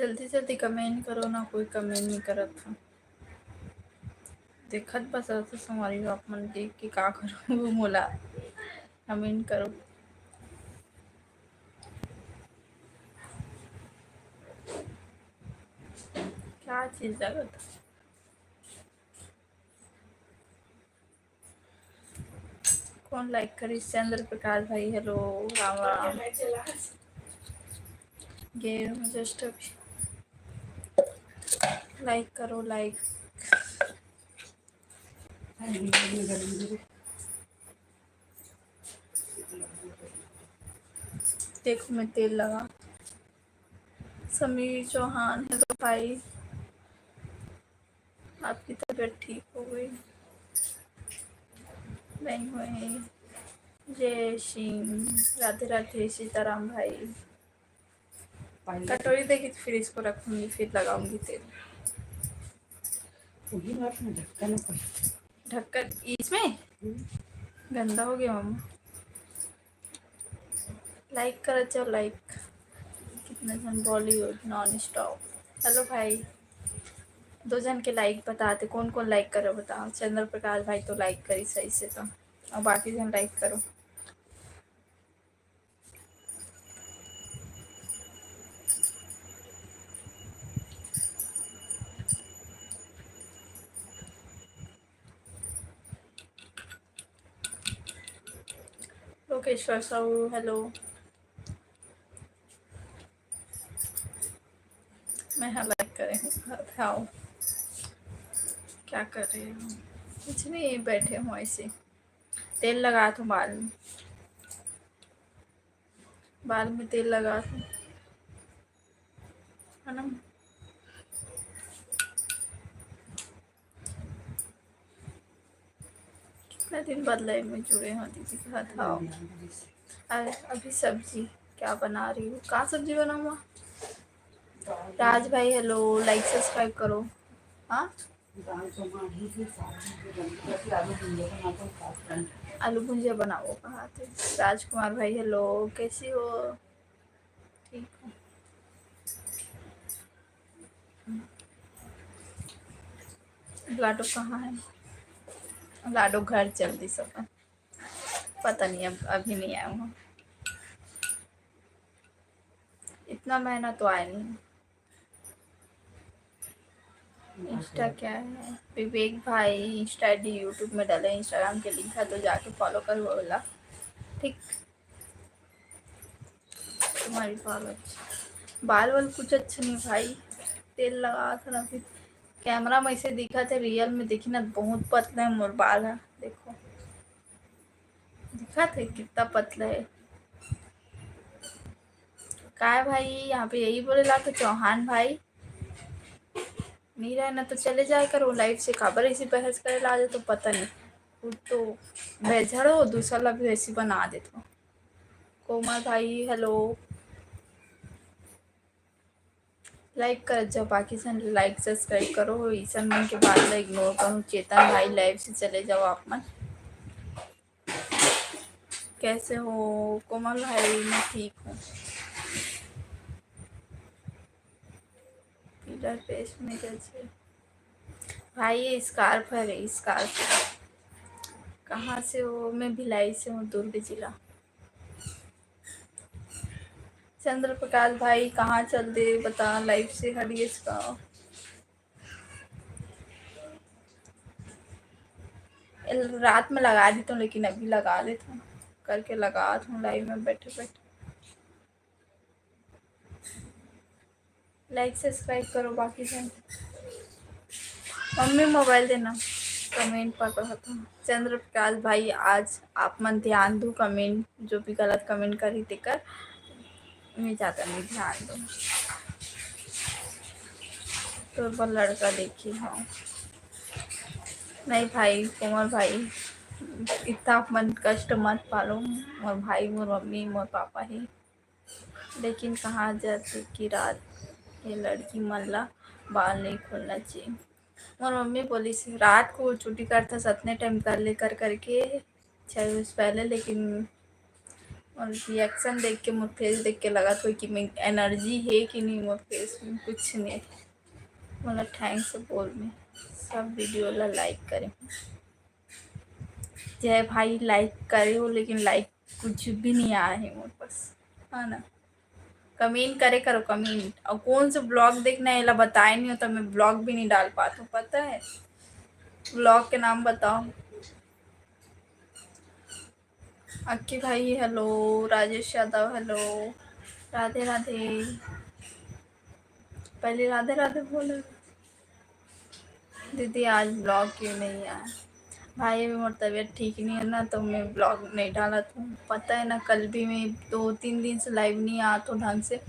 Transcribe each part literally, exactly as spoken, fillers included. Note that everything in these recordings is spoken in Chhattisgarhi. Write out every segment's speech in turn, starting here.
जल्दी जल्दी comment करो ना, कोई comment नहीं करत ह। देखत बस रहते संगवारी हो, आप मन देख के का करो, मोला comment करो। क्या चीज लगत? कौन like करिस? चंद्र प्रकाश भाई, hello, राम राम। गे हूँ just अभी। Like करो, like। देखो, मैं तेल लगा। समीर चौहान, hello भाई। आपकी तबीयत ठीक हो गई? नहीं हुई। जय सिंह, राधे राधे, सीताराम भाई। पानी कटोरी देखी तो फिर इसको रखूंगी, फिर लगाऊंगी तेल। वही बात में ढक्कन पर। ढक्कन इसमें? हम्म। गंदा हो गया मामा। Like करत जाओ, like। कितना जन Bollywood non stop। Hello भाई, दो जन के like बताते, कौन कौन like करो बताओ। चंद्र प्रकाश भाई तो like करी सही से तो, और बाकी जन like करो। लोकेश्वर साहू, hello। मैं हाँ like करे हूँ, बताओ क्या कर रहे हो? कुछ नहीं, बैठे हूँ ऐसे। तेल लगा हूँ बाल में, बाल में तेल लगा हूँ, है ना? कितना दिन बाद live में जुड़े हो दीदी, कहत हव। अरे, अभी सब्जी क्या बना रही हूँ? का सब्जी बनाऊँ? राज भाई, hello, like subscribe करो। हाँ, आलू भुंजिया बनाओ, कहा थे। राजकुमार भाई, hello, कैसी हो? ठीक हो? लाडो कहाँ है? लाडो घर चल दी सब, पता नहीं, अब अभी नहीं आया हूँ। इतना महीना तो आया नहीं। Insta क्या है? विवेक भाई Insta ID YouTube में डाले, Instagram के link है तो जाके follow करो बोला। ठीक, तुम्हारी बाल अच्छा, बाल वाल कुछ अच्छा नहीं भाई, तेल लगा था ना, फिर camera में ऐसे दिखा थे, real में देखी ना बहुत पतला है मोर बाल है। देखो, दिखा थे कितना पतला है। काय भाई, यहाँ पे यही बोले ला तो चौहान भाई नहीं रहे ना तो चले जाए करो live से, काबर ऐसी बहस करे ला तो पता नहीं। खुद तो बेझड़ हो, दूसरा ला भी ऐसी बना देते हो। कोमल भाई, hello। Like कर जाओ, बाकी सन like subscribe करो, ईसन मन के बात ला ignore करो। चेतन भाई, live से चले जाओ आप मन। कैसे हो कोमल भाई? मैं ठीक हूँ। Pillar paste में कैसे? भाई, ये scarf है रे, scarf। कहाँ से हो? मैं भिलाई से हूँ, दुर्ग जिला। चंद्र प्रकाश भाई, कहाँ चल दे बता, live से हट गए इसका। रात में लगा देता हूँ, लेकिन अभी लगा देता हूँ, करके लगा देता हूँ live में बैठे बैठे। Like subscribe करो बाकी जन। मम्मी mobile देना, comment पढ़ रहा था। चंद्र प्रकाश भाई, आज आप मन ध्यान दो, comment जो भी गलत comment करी तेकर मैं ज़्यादा नहीं ध्यान दूँ। तो वो लड़का देखी, हाँ। नहीं भाई, कोमल भाई, इतना आप मन कष्ट मत पालो। मोर भाई, मोर मम्मी, मोर पापा ही। लेकिन कहा जाथे कि रात के लड़की मन ला बाल नहीं खोलना चाहिए। मोर मम्मी बोलिस, रात को छुट्टी करथस, अतने time कर ले कर करके छः बजे से पहले, लेकिन मोर reaction देख के, मोर face देख के लगत होही कि मैं energy हे कि नहीं मोर face में, कुछ नहीं। मोला thanks बोल में, सब video ला like करे। जय भाई, like करे हो, लेकिन like कुछ भी नहीं आया है मोर पास, है ना? Comment करे करो, comment। और कौन से vlog देखना है, एला बताए नहीं हो तो मैं vlog भी नहीं डाल पाता हूँ, पता है? Vlog के नाम बताओ। अक्की भाई, hello। राजेश यादव, hello। राधे राधे। पहले राधे राधे बोलो। दीदी, आज vlog क्यों नहीं आया? भाई, अभी मोर तबीयत ठीक नहीं है ना, तो मैं vlog नहीं डालत हूँ। पता है ना, कल भी मैं दो तीन दिन से live नहीं आत हूँ ढंग से।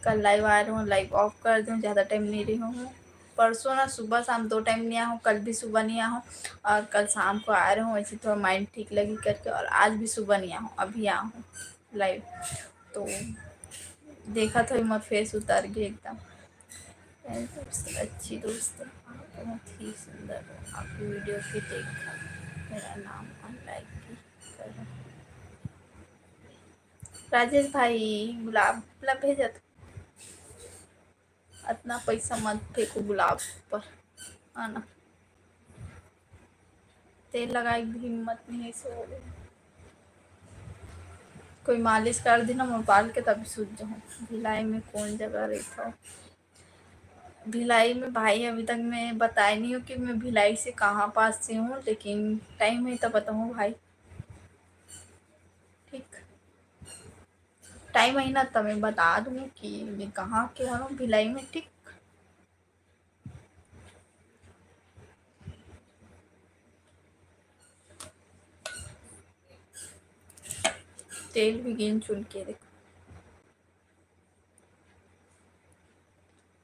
कल live आए रहूँ, live off कर दूँ, ज़्यादा time नहीं रही हूँ। परसों ना सुबह शाम दो time नहीं आया हूँ, कल भी सुबह नहीं आया हूँ, और कल शाम को आए रहूँ, ऐसे थोड़ा mind ठीक लगी करके, और आज भी सुबह नहीं आया हूँ, अभी आया हूँ live। तो देखा था, मोर face उतर गया एकदम। अच्छी दोस्त, आप बहुत ही सुंदर हो, आपकी video भी देखा, मेरा नाम unlike भी करो। राजेश भाई, गुलाब ला भेजत, अतना पैसा मत फेंको गुलाब पर, है ना? तेल लगाए के भी हिम्मत नहीं है, सो कोई मालिश कर दे ना मोर बाल के, तब सूझ जाऊँ। भिलाई में कौन जगह रहता हो? भिलाई में भाई, अभी तक मैं बताए नहीं हूँ कि मैं भिलाई से कहाँ पास से हूँ, लेकिन time है तो बताऊँ भाई। ठीक, time है ना, तो मैं बता दूँ कि मैं कहाँ के हूँ भिलाई में। ठीक, तेल भी गिन चुन के देखो।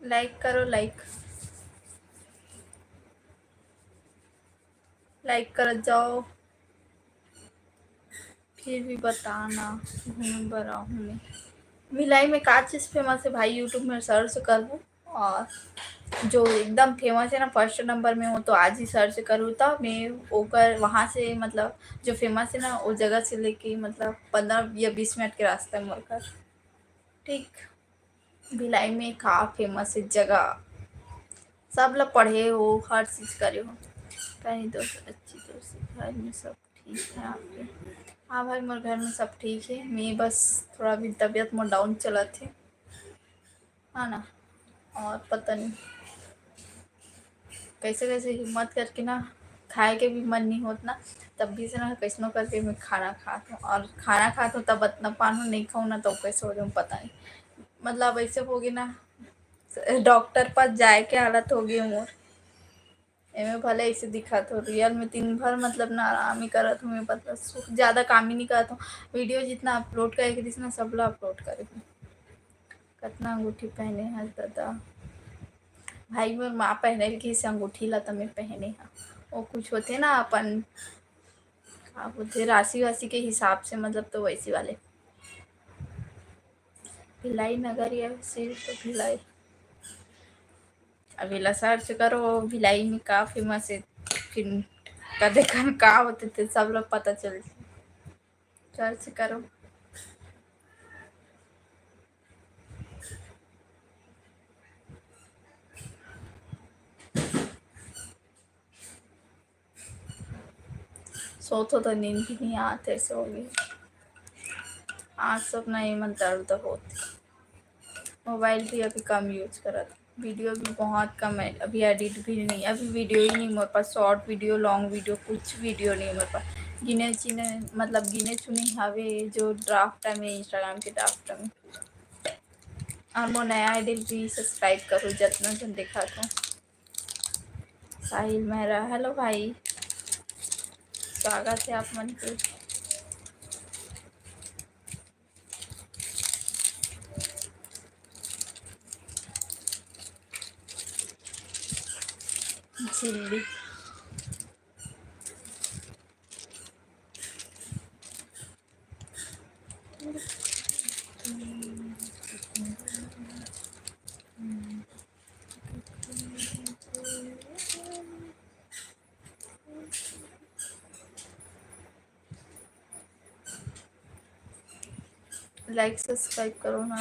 Like करो, like, like कर जाओ। फिर भी बताना, घूमे बर आहूँ मैं। भिलाई में का चीज़ famous है भाई? YouTube में search करहूँ, और जो एकदम famous है ना, first number में हो, तो आज ही search करूँ, तो मैं ओकर वहाँ से, मतलब, जो famous है ना, वो जगह से लेके, मतलब, पन्द्रह या बीस मिनट के रास्ता है मोर घर। ठीक, भिलाई में का famous है जगह, सब ला पढ़े हो, हर चीज़ करे हो। कहीं दोस्त, अच्छी दोस्त, घर में सब ठीक है आपके? हाँ भाई, मोर घर में सब ठीक है। मैं बस थोड़ा भी तबीयत मोर down चलत है, है ना? और पता नहीं कैसे कैसे हिम्मत करके ना, खाए के भी मन नहीं होत ना, तब भी से ना कैसनो करके मैं खाना खात हूँ। और खाना खात हूँ तब अतना पान हूँ, नहीं खाऊँ ना तो कैसे हो जाऊँ, पता नहीं। मतलब ऐसे होगे ना, डॉक्टर पास जाए के हालत होगे मोर। एमे भले ऐसे दिखत हो, real में दिन भर मतलब ना आराम ही करत हूँ मैं, मतलब सु-, ज़्यादा काम ही नहीं करत हूँ। Video जितना upload करे के रहिस ना, सब ला upload करे हूँ। कतना अंगूठी पहने हस दादा? भाई, मोर माँ पहने रहिस अंगूठी ला, त मैं पहने हँव। वो कुछ होथे ना अपन, का बोलथे, राशि वाशि के हिसाब से, मतलब, तो वैसी वाले। भिलाई नगर या सिर्फ भिलाई। अब एला search करो, भिलाई में का famous है, फिर कदे कन का होथे, ते सब लोग पता चल जाए। Search करो। सोत हो तो नींद भी नहीं आते, सो गई। आज सब नहीं मन दर्द होत। मोबाइल भी अभी कम use करत, video भी बहुत कम है, अभी edit भी नहीं, अभी video ही नहीं मोर पास, short video, long video, कुछ video नहीं मोर पास। गिने चुने, मतलब गिने चुने हवे जो draft में, Instagram के draft में। और मोर नया ID भी subscribe करो, जितना जन देखा तो। साहिल मेहरा, hello भाई, स्वागत है आप मन के। झिल्ली। Like subscribe करो ना।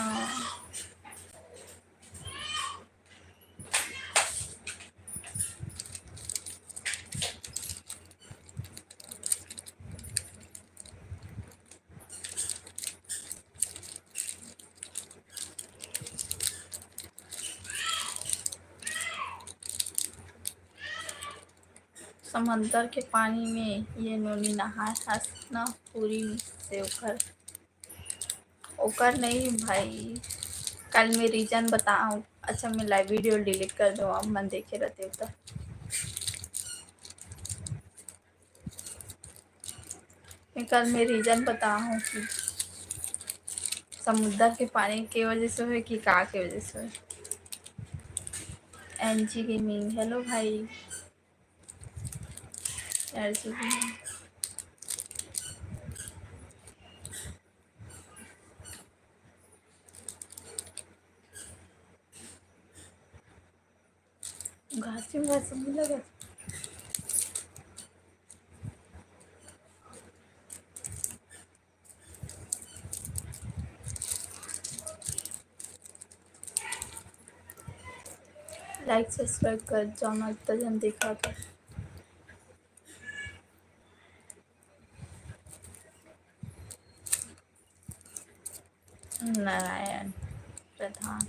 समंदर के पानी में ये नोनी नहाए हस न, पूरी से ओकर, ओकर नहीं भाई, कल मैं reason बताऊँ। अच्छा, मैं live video delete कर दूँ, आप मन देखे रहते हो तो। मैं कल मैं reason बताऊँ कि समुद्र के पानी के वजह से होय कि का के वजह से होय। एनजी गेमिंग, hello भाई। यार जी, घासिम घासिम नहीं लगा। Like subscribe कर जाओ ना, इतना जन देखा था। नारायण प्रधान।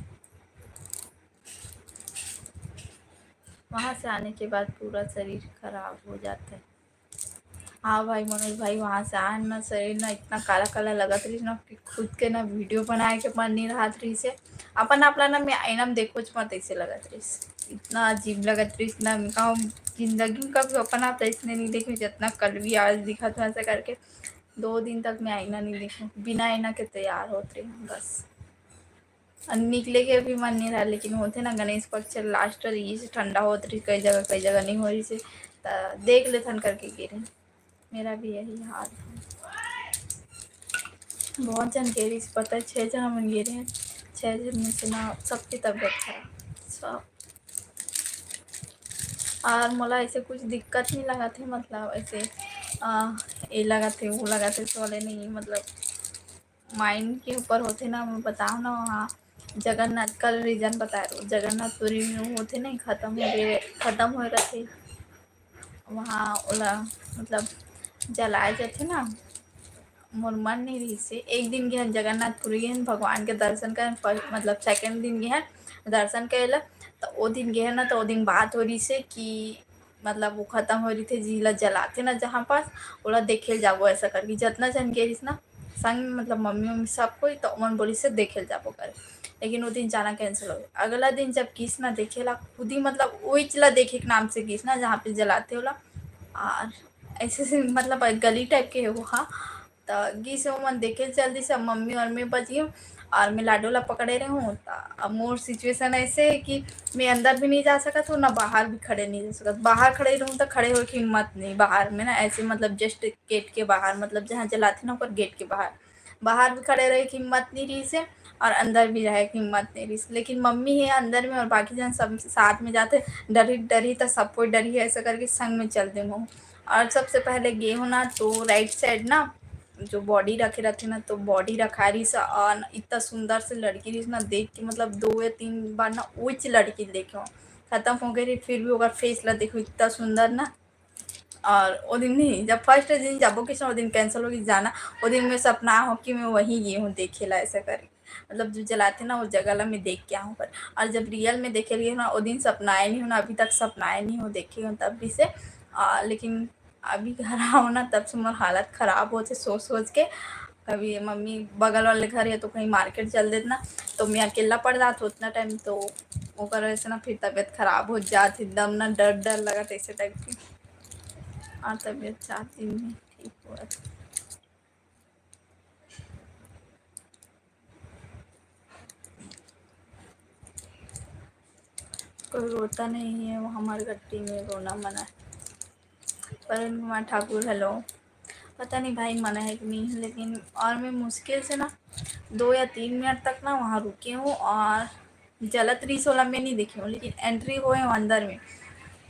वहाँ से आने के बाद पूरा शरीर खराब हो जाता है। हाँ भाई मनोज भाई, वहाँ से आए ना, शरीर ना इतना काला काला लगत रहिस ना कि खुद के ना video बनाए के मन नहीं रहत रहिस हे। अपन आप ला ना मैं आईना में देखोच मत, ऐसे लगत रहिस, इतना अजीब लगत रहिस ना। मैं कहूँ जिंदगी में कभी अपन आप ऐसने नहीं देखे, जितना कल भी आज दिखत हो ऐसा करके। दो दिन तक मैं आईना नहीं देखूँ, बिना आईना के तैयार होत रही हूँ बस। और निकले के भी मन नहीं रहा, लेकिन होथे ना गणेश पक्ष last रहिस, ठंडा होत रहिस, कई जगह, कई जगह नहीं हो रहिस हे, त देख लेथन करके गे रहे। मेरा भी यही हाल है। बहुत जन गे रहिस, पता है, छः जन मन गे रहे हैं, छः जन में से ना सबकी तबीयत खराब, सब। और मोला ऐसे कुछ दिक्कत नहीं लगा थे, मतलब ऐसे, अ, ये लगा थे, वो लगा थे, सोले नहीं, मतलब mind के ऊपर होथे ना, मैं बताओ ना, वहाँ जगन्नाथ, कल reason बता रहे हो, जगन्नाथपुरी में होथे नहीं, खत्म हो गए, खत्म हो रखे वहाँ, ओला मतलब जलाए जाथे ना। मोर मन नहीं रहिस हे, एक दिन गेहन जगन्नाथपुरी गेहन, भगवान के दर्शन करें, first मतलब second दिन गेहन दर्शन करे ला, तो ओ दिन गेहन ना, तो ओ दिन बात हो रहिस हे कि मतलब वो खत्म हो रहिथे, जिला जलाथे ना जहाँ पास, ओला देखे ल जाबो ऐसा करके। जितना जन गे रहिस ना संग में, मतलब मम्मी उम्मी सब कोई, तो ओमन बोलिस हे देखे ल जाबो करे, लेकिन वो दिन जाना cancel हो गया। अगला दिन जब गिस ना देखे ला खुद ही, मतलब वही ला देखे के नाम से गिस ना जहाँ पे जलाथे ओला, और ऐसे से मतलब गली type के है वो, हाँ, त गिस ओमन देखे ल चल दिस, अब मम्मी और मैं बच गई हूँ और मैं लाडो ला पकड़े रहे हूँ। त अब मोर situation ऐसे है कि मैं अंदर भी नहीं जा सकत हूँ, ना बाहर भी खड़े नहीं जा सकत। बाहर खड़े रहूँ तो खड़े होए के हिम्मत नहीं, बाहर में ना ऐसे मतलब just gate के बाहर, मतलब जहाँ जलाथे ना ओकर gate के बाहर, बाहर भी खड़े रहे के हिम्मत नहीं रहिस हे और अंदर भी रहे के हिम्मत नहीं रहिस। लेकिन मम्मी है अंदर में और बाकी जन सब साथ में जाथे, डरही डरही त सब कोई डरही ऐसा करके संग में चल दे हूँ। और सबसे पहले गे हूँ ना तो right side ना जो body रखे रहथे ना, तो body रखा रहिस और इतना सुंदर से लड़की रहिस ना, देख के मतलब दो या तीन बार ना उच लड़की देखे हूँ, खत्म हो गई रही, फिर भी ओकर face ला देखो इतना सुंदर ना। और वो दिन नहीं, जब first दिन जाबो किस, वो दिन cancel होगी जाना। वो दिन मैं सपना हो कि मैं वहीं गई हूँ देखे ला ऐसा करके, मतलब जो जलाथे ना वो जगह ला मैं देख के आहूँ कर। और जब real में देखे रही हूँ ना, वो दिन सपनाए नहीं हूँ ना, अभी तक सपनाए नहीं हूँ देखे हूँ तब भी से। आ, लेकिन अभी घर आओ ना तब से मोर हालत खराब होथे सोच सोच के। कभी मम्मी बगल वाले घर है तो कहीं market चल देत ना, तो मैं अकेला पड़ जात उतना time, तो ओकर वजह से ना फिर तबीयत खराब हो जात, एकदम ना डर डर लगत ऐसे type के। और तबीयत चार दिन में ठीक होत। कोई रोता नहीं है, वो हमारे गट्टी में रोना मना है। परेम कुमार ठाकुर, hello। पता नहीं भाई मना है कि नहीं है, लेकिन और मैं मुश्किल से ना दो या तीन मिनट तक ना वहाँ रुकी हूँ और जलत रहिस ओला मैं नहीं देखे हूँ, लेकिन entry होए हूँ अंदर में।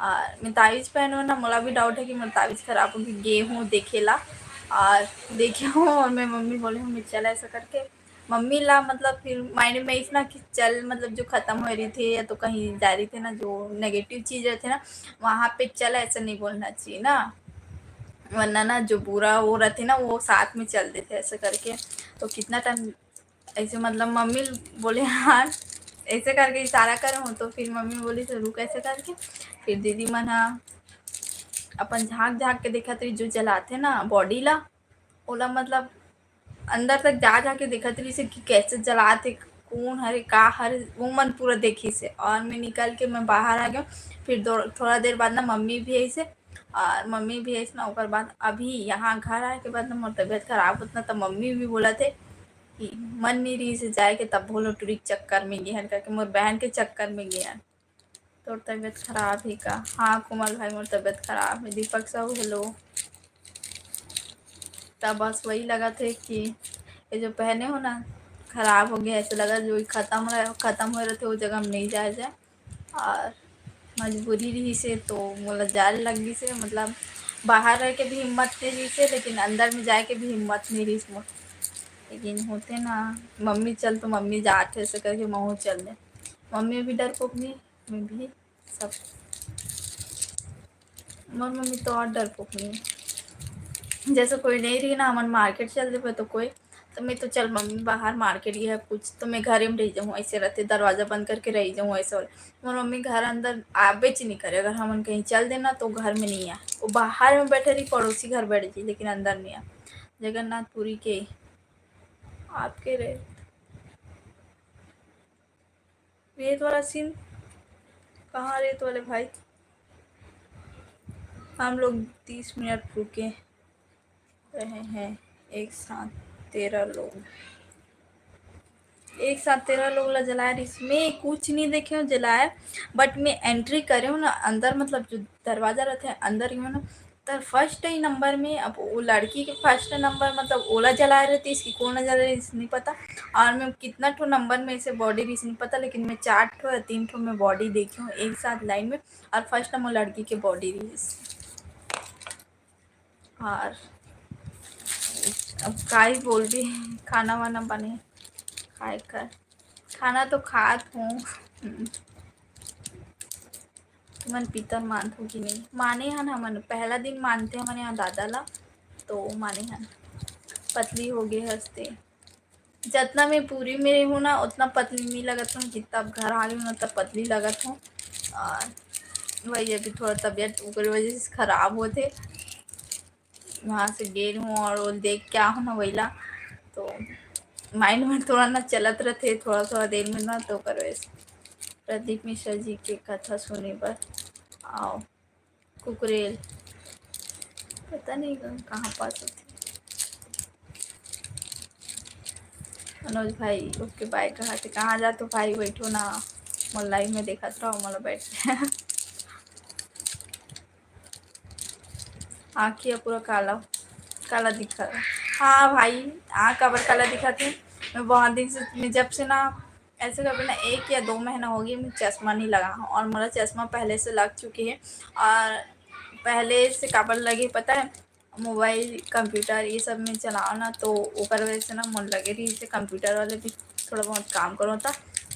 और मैं ताबीज पहने हूँ ना, मोला भी doubt है कि मोर ताबीज खराब होगी। गे हूँ देखे ला और देखे हूँ और मैं मम्मी बोले हूँ मैं चला ऐसा करके, मम्मी ला मतलब फिर माइंड में इतना कि चल, मतलब जो खत्म हो रही थे या तो कहीं जा रही थे ना, जो नेगेटिव चीज रहते ना, वहाँ पे चल, ऐसा नहीं बोलना चाहिए ना, वरना ना जो बुरा वो रहते ना, वो साथ में चल देते ऐसे करके। तो कितना टाइम ऐसे मतलब मम्मी बोले, हाँ, ऐसे करके इशारा करे हूँ, तो फिर मम्मी बोली, "तो रुक," ऐसे करके। फिर दीदी मन हा अपन झाँक झाँक के देखत रही, जो जलाते ना बॉडी ला, ओला मतलब अंदर तक जा जा के देखत रहिस हे कि कैसे जलात हे, कौन हरे, का हरे, वो मन पूरा देखिस हे। और मैं निकल के मैं बाहर आ गया। फिर दो, थोड़ा देर बाद ना मम्मी भी आइस हे, और मम्मी भी आइस ना, ओकर बाद अभी यहाँ घर आए के बाद ना मोर तबीयत खराब होत ना, तो मम्मी भी बोलत हे कि मन नहीं रहिस हे जाए के, तब भोलो टुरी के चक्कर में गे हन करके, मोर बहन के चक्कर में गे हन। तोर तबीयत खराब हे का? हाँ कोमल भाई, मोर तबीयत खराब हे। दीपक साहू, हेलो। तब बस वही लगत हे कि ये जो पहने हो ना, खराब हो गया, ऐसे लगा जो खत्म रहे, खत्म हो रहे थे, वो जगह में नहीं जाए जाए। और मजबूरी रहिस हे तो मोला जाए लग गिस हे, मतलब बाहर रह के भी हिम्मत नहीं रहिस हे, लेकिन अंदर में जाए के भी हिम्मत नहीं रहिस मोर। लेकिन होते ना, मम्मी चल तो मम्मी जात हे, ऐसे करके महू चल दे। मम्मी भी डरपोक नहीं, मैं भी सब। मोर मम्मी तो और डरपोक नहीं है। जैसे कोई नहीं रही ना, हमन मार्केट चल देबे तो कोई, तो मैं तो चल मम्मी बाहर मार्केट गया है कुछ, तो मैं घरे में रह जाऊँ, ऐसे रहते दरवाजा बंद करके रह जाऊँ ऐसे वाला। मोर मम्मी घर अंदर आबेच नहीं करे, अगर हमन कहीं चल देना तो घर में नहीं आए, वो बाहर में बैठे रही, पड़ोसी घर बैठ जाए, लेकिन अंदर नहीं आए। जगन्नाथपुरी के आपके रहे रेत वाला सीन। कहाँ रेत वाले भाई? हम लोग तीस मिनट रुके रहे हैं, एक साथ तेरह लोग, एक साथ तेरह लोग ला जलाए रहिस। मैं कुछ नहीं देखे हूँ जलाए, बट मैं एंट्री करे हूँ ना अंदर, मतलब जो दरवाजा रहते हैं अंदर ही हूँ ना, त फर्स्ट ही नंबर में, अब वो लड़की के फर्स्ट नंबर, मतलब ओला जलाए रहती, इसकी कौन जला रही, नहीं पता। और मैं कितना ठो नंबर में इसे बॉडी रही, नहीं पता, लेकिन मैं चार ठो या तीन ठो में बॉडी देखी हूँ एक साथ लाइन में, और फर्स्ट नंबर लड़की के बॉडी रही। और अब का ही बोल रही, खाना वाना बने, खाए कर, खाना तो खात हूँ। तुमन पीतर मानत हो कि नहीं? माने हन हमन, पहला दिन मानते हमन यहाँ दादा ला, तो माने हन। पतली हो गए हंसते। जितना मैं पूरी में हूँ ना, उतना पतली नहीं लगत हूँ, जितना अब घर आ गई हूँ ना, तब पतली लगत हूँ। और वही अभी थोड़ा तबीयत ओकर वजह से खराब होते, वहाँ से गेल हूँ और वो देख के आ हूँ ना वहीला, तो माइंड में थोड़ा ना चलत रहते थोड़ा थोड़ा देर में ना, तो ओकर वजह से। प्रदीप मिश्रा जी के कथा सुने बर आओ। कुकरेल, पता नहीं कहाँ पास होते। मनोज भाई, ओके बाय कहा थे, कहाँ जाते भाई, बैठो ना, मोर लाइव में देखत रहो, मोला बैठ के। आँखिया पूरा काला, काला दिखा। हाँ भाई, आँख काबर काला दिखा थे? मैं बहुत दिन से, मैं जब से ना, ऐसे करके ना एक या दो महीना हो गया, मैं चश्मा नहीं लगा हूँ, और मेरा चश्मा पहले से लग चुकी है। और पहले से काबर लगे पता है, मोबाइल, कंप्यूटर ये सब में चलाओ ना, तो ओकर वजह से ना मोर लगे रहिस हे, कंप्यूटर वाले भी थोड़ा बहुत काम करो था,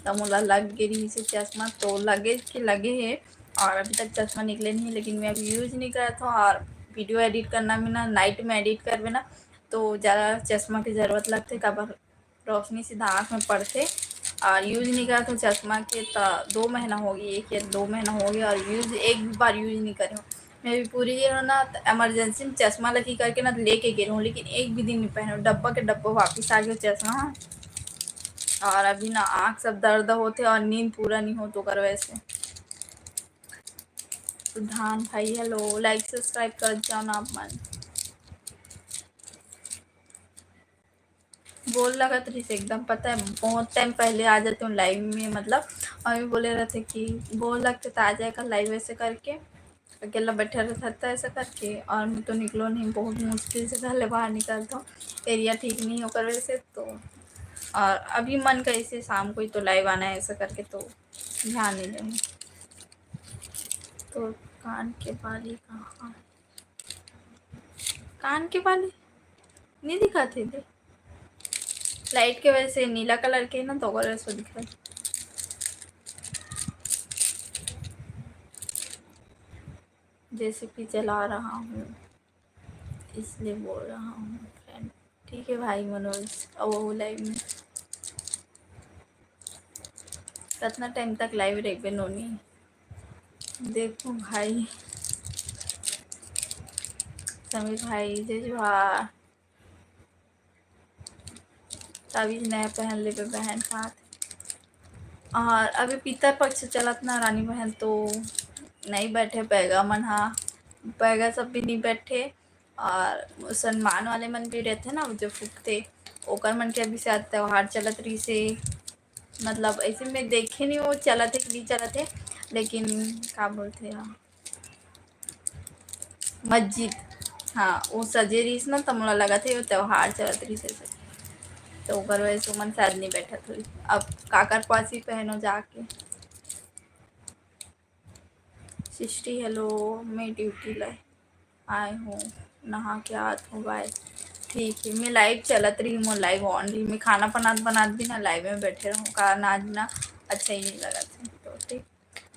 तो मोला लग गे रहिस हे चश्मा, तो लगे के लगे है। और अभी तक चश्मा निकले नहीं, लेकिन मैं अभी यूज नहीं करत हूँ। और वीडियो एडिट करना में ना, नाइट में एडिट करबे ना, तो ज़्यादा चश्मा की ज़रूरत लगते, काबर रोशनी सीधा आँख में पड़थे। और यूज नहीं करत हूँ चश्मा के, त दो महीना हो गई, एक या दो महीना हो गया, और यूज, एक भी बार यूज नहीं करे हूँ। मैं भी पूरी ये ना, त इमरजेंसी में चश्मा लगी करके ना लेके गे रहूँ, लेकिन एक भी दिन नहीं पहनूँ, डब्बा के डब्बा वापिस आ गया चश्मा। और अभी ना आँख सब दर्द होते और नींद पूरा नहीं हो, तो कर वैसे। सुधान भाई, हेलो, लाइक सब्सक्राइब कर जाओ ना आप मन। बोर लगत रहिस एकदम, पता है, बहुत टाइम पहले आ जाती हूँ लाइव में, मतलब, अभी बोले रहते कि बोर लगते तो आ जाए कर लाइव ऐसे करके, अकेला बैठा रहता था ऐसा करके, और मैं तो निकलो नहीं, बहुत मुश्किल से घर ले बाहर निकलता हूँ, एरिया ठीक नहीं होकर वैसे तो। और अभी मन का ऐसे शाम को ही तो लाइव आना है ऐसा करके, तो ध्यान नहीं देंगे। तो कान के बाली कहाँ है? कान के बाली नहीं दिखाते थे। लाइट के वजह से नीला कलर के ना, तो ओकर वजह से दिखत। जेसीपी चला रहा हूँ, इसलिए बोल रहा हूँ फ्रेंड। ठीक है भाई मनोज, अब वो लाइव में कितना टाइम तक लाइव रहिबे नोनी? देखो भाई, समीर भाई, जय जोहार। ताबीज नया पहन लेबे बहन साथ। और अभी पितर पक्ष चलत ना रानी बहन, तो नहीं बैठे पैगा मन हा, पैगा सब भी नहीं बैठे। और मुसलमान वाले मन भी रहते ना, जो फूकते, ओकर मन के अभी शायद त्योहार चलत रही से, मतलब ऐसे में देखे नहीं वो चलत है कि नहीं चलत है, लेकिन का बोलते हैं, मस्जिद, हाँ, वो सजे रहिस ना, त मोला लगत हे वो त्योहार चलत रहिस ऐसे, तो ओकर वजह से ओमन शायद नहीं बैठत होही। अब काकर पास ही पहनो जाके। सृष्टि, हेलो, मैं ड्यूटी ला आए हूँ, नहा के आत हूँ, बाय। ठीक है, मैं लाइव चलत रही, मोर लाइव ऑन रही, मैं खाना बनात बनात भी ना लाइव में बैठे रहूँ, कारण आज ना अच्छा ही नहीं लगत है, तो ठीक।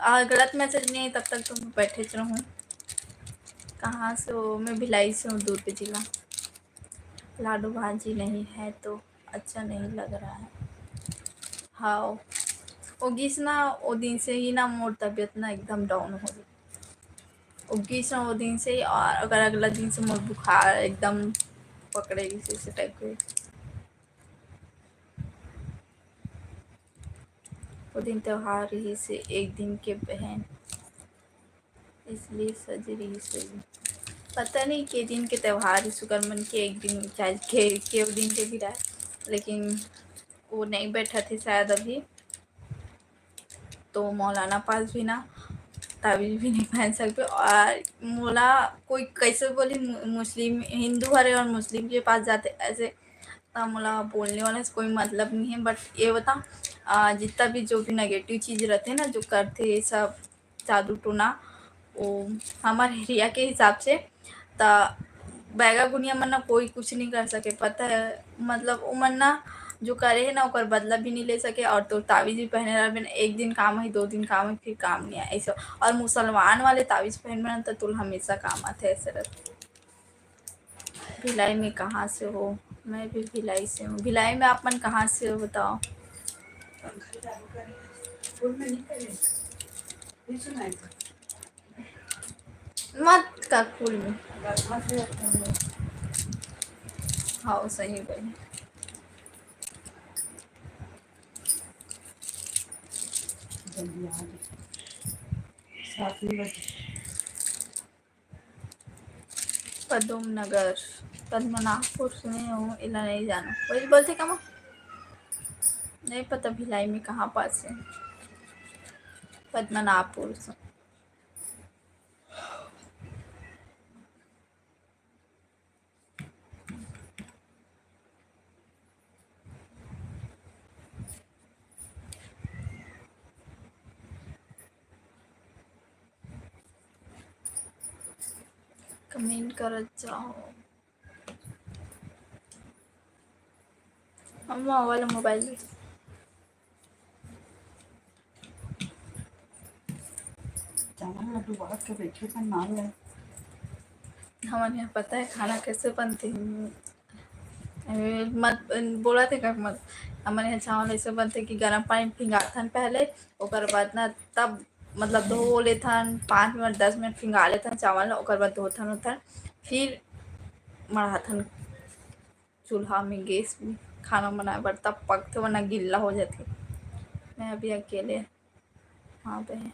आ, गलत मैसेज नहीं, तब तक तो मैं बैठे रहूँ। कहाँ से हो? मैं भिलाई से हूँ, दुर्ग जिला। लाडू भाजी नहीं है तो अच्छा नहीं लग रहा है। हाँ, वो गिस ना, वो दिन से ही ना मोर तबीयत ना एकदम डाउन हो गई। वो गिस ना वो दिन से ही, और अगर अगला दिन से मोर बुखार एकदम पकड़े गिस, इसे टाइप के। वो दिन त्योहार रहिस हे, एक दिन के बहन, इसलिए सजे रहिस हे। पता नहीं के दिन के त्योहार हे, सुकर मन के एक दिन, चाहे के, के दिन के भी रहे, लेकिन वो नहीं बैठा थे शायद अभी। तो मौलाना पास भी ना ताबीज भी नहीं पहन सकते। और मोला कोई कैसे बोली, मु-, मुस्लिम, हिंदू हरे और मुस्लिम के पास जाते ऐसे, त मोला बोलने वाला से कोई मतलब नहीं है। But ये बता, आ, जितना भी जो भी नेगेटिव चीज़ रहते ना, जो करते ये सब जादू टोना, वो हमारे एरिया के हिसाब से, त बैगा गुनिया मन ना कोई कुछ नहीं कर सके, पता है। मतलब, वो मन ना जो करे है ना, ओकर बदला भी नहीं ले सके, और तो ताबीज भी पहने रहबे ना, एक दिन काम है, दो दिन काम है, फिर काम नहीं आए, ऐसे। और मुसलमान वाले ताबीज पहनबे ना, तो तुल हमेशा काम आते, ऐसे रहते। भिलाई में कहाँ से हो? मैं भी भिलाई से हूँ। भिलाई में आप मन कहाँ से हो, बताओ? मत का कुल में। हाँ, सही भाई। जल्दी आ जाओ। सात ही बजे। पदम नगर, पद्मनाभपुर सुने हो, एला नहीं जानो। वही बोलते का माँ? नहीं पता भिलाई में कहाँ पास है पद्मनाभपुर से। कमेंट करत जाओ। अम्मा वाला मोबाइल में। चावल ला डुबा के बैठे का नाम है। हमन यहाँ पता है खाना कैसे बनते हैं। ए, मत बोला थे का मत। हमन यहाँ चावल ऐसे बनते कि गरम पानी भिंगाथन पहले, ओकर बाद ना तब मतलब धो लेथन, पाँच मिनट, दस मिनट भिंगा लेथन चावल ला, ओकर बाद धोथन उथन, फिर मढ़ाथन चूल्हा में, गैस में खाना बनाए बर, तब पकथे, वरना गिल्ला हो जाथे। मैं अभी अकेले हाँ बहन,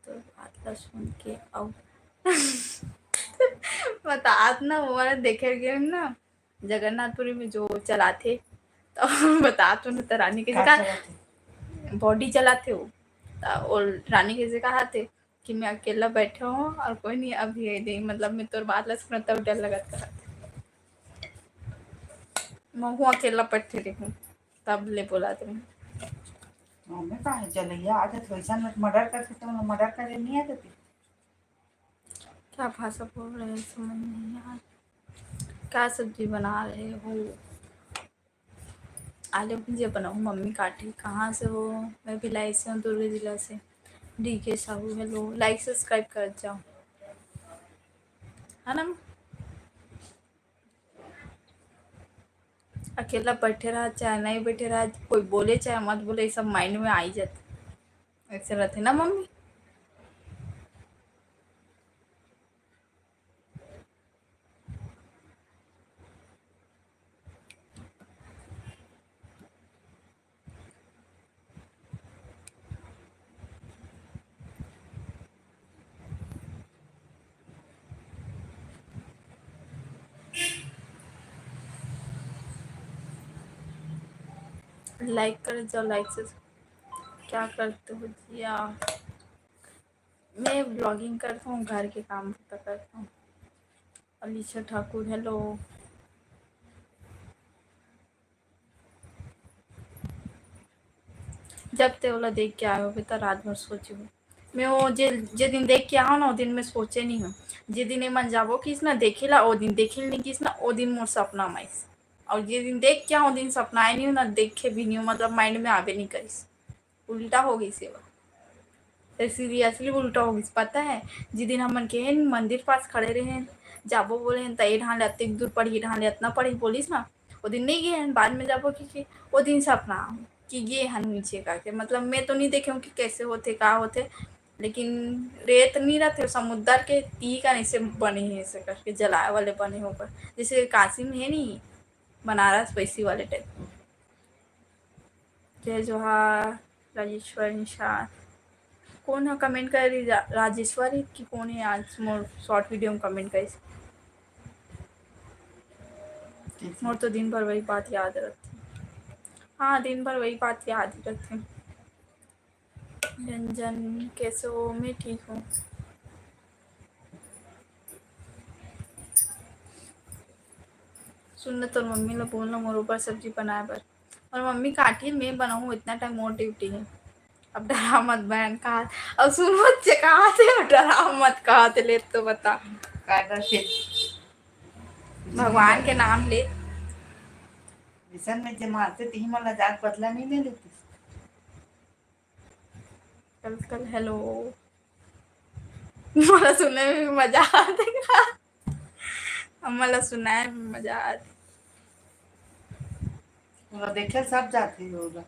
तो बात ला सुन के अउ बतात ना, वो वाला देखे गे ना, जगन्नाथपुरी में जो चलाथे, तो बतात हूँ ना, तो रानी के का जगह चलाथे? बॉडी चलाथे वो। तो वो रानी के जगह आथे कि मैं अकेला बैठा हूँ और कोई नहीं, अभी ये दे, मतलब, मैं तोर बात ला सुना, तब डर लगत करत। महू अकेला बैठे रहूँ, तब ले बोला तुम। हमें का है, जलैया आ जात, वैसा में मर्डर करते तो मर्डर करे नहीं आ जाती। क्या भाषा बोल रहे हैं, समझ नहीं आ रहा। क्या सब्जी बना रहे हो? आलू भुजिया बनाऊँ, मम्मी काटी। कहाँ से हो? मैं भिलाई से हूँ, दुर्ग जिला से। DK Sahu, hello, like subscribe कर जाओ, है ना? अकेला बैठे रहा, चाहे नहीं बैठे रहा, कोई बोले चाहे मत बोले, ये सब mind में आ ही जाता। ऐसे रहते ना मम्मी। Like कर जाओ, like से क्या करते हो जिया? मैं vlogging करता हूँ, घर के काम तो करता हूँ। अलीशा ठाकुर, hello। जब ते ओला देख के आए होबे, त रात भर सोचे हो। मैं वो जे, जे दिन देख के आओ ना, वो दिन मैं सोचे नहीं हूँ। जे दिन ये मन जाबो किस ना देखे ला, वो दिन देखे नहीं किस ना, वो दिन मोर सपना में आइस। और जे दिन देख के आओ, वो दिन सपना आए नहीं हूँ ना, देखे भी नहीं हूँ, मतलब mind में आवे नहीं करिस। उल्टा हो गई सेवा। तो seriously उल्टा हो गई, पता है? जिस दिन हमन के मंदिर पास खड़े रहे, जाबो बोले, त ए ढान ले अतेक दूर पड़ी, ए ढान ले अतना पड़ी बोलिस ना, वो दिन नहीं गए, बाद में जाबो कि, कि वो दिन सपना कि गे हन नीचे करके। मतलब मैं तो नहीं देखे हूँ कि कैसे होते, का होते, लेकिन रेत नहीं रहते, समुद्र के तीर का ऐसे बने हैं, ऐसे करके जलाए वाले बने हैं ऊपर, जैसे काशी में है नहीं, बनारस वैसी वाले type। जय जोहार, राजेश्वर निषाद। कौन ह comment करे रही? रा-, राजेश्वरी कि कौन है आज मोर short video में comment करिस? मोर तो दिन भर वही बात याद रथे। हाँ, दिन भर वही बात याद रथे। रंजन, कैसे हो? मैं ठीक हूँ। सुन ना, तोर मम्मी ला बोल ना, मोर ऊपर सब्जी बनाए बर। और मम्मी काटी, मैं बनाऊँ, इतना time मोर duty है। अब डरा मत बहन, कहा, अब सुन मत से कहा थे, अब डरा मत कहा थे, ले तो बता। का करते? भगवान के नाम ले। मिशन में जे मारते, तिही मन ला जात बदला नहीं ले लेते। कल, कल, hello। मोला सुने में भी मजा आते का? अब मोला सुनाए में मजा आते। ओला देखे सब जाते होगा।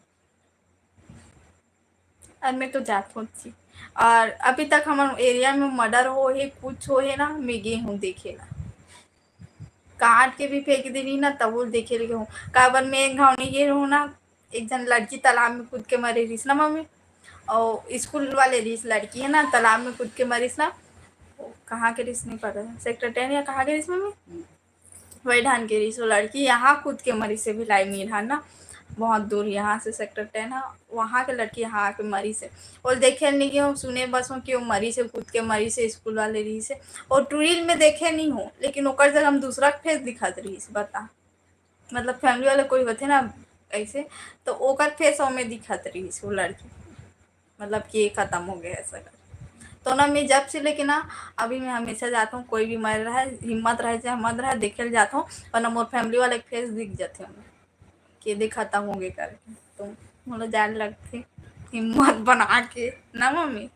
अरे मैं तो जात होत थी। और अभी तक हमर area में murder हो हे, कुछ हो हे ना, मैं गे हूँ देखे ला। काट के भी फेंक देनी ना, तब वो देखे लगे हूँ। काबर मैं एक घाव नहीं गे रहूँ ना, एक जन लड़की तालाब में कूद के मरे रहिस ना मम्मी, और school वाले रहिस लड़की है ना, तालाब में कूद के मरिस ना। वो कहाँ के रहिस नहीं पता, sector ten या कहाँ के रहिस मम्मी? वही ढान के रहिस वो लड़की, यहाँ कूद के मरिस हे भिलाई में ढान ना, बहुत दूर यहाँ से sector ten है, वहाँ के लड़की यहाँ आके मरिस हे। और देखे ल नहीं गए हूँ, सुने बस हूँ कि वो मरिस हे, कूद के मरिस हे, school वाले रहिस हे। और reel में देखे नहीं हूँ, लेकिन ओकर जगह हम दूसरा face दिखत रहिस, बता। मतलब family वाले कोई होथे ना ऐसे, तो ओकर face ओमे दिखत रहिस वो लड़की, मतलब कि ये खत्म हो गया ऐसा कर। तो ना मैं जब से लेके ना अभी मैं हमेशा जाता हूँ, कोई भी मर रहा है, हिम्मत रहे चाहे मत रहे, देखे ल जाता हूँ, वरना मोर family वाले के face दिख जाथे हमें कि दे खत्म हो गए करके। तो मोला जाए लगथे हिम्मत बना के ना मम्मी।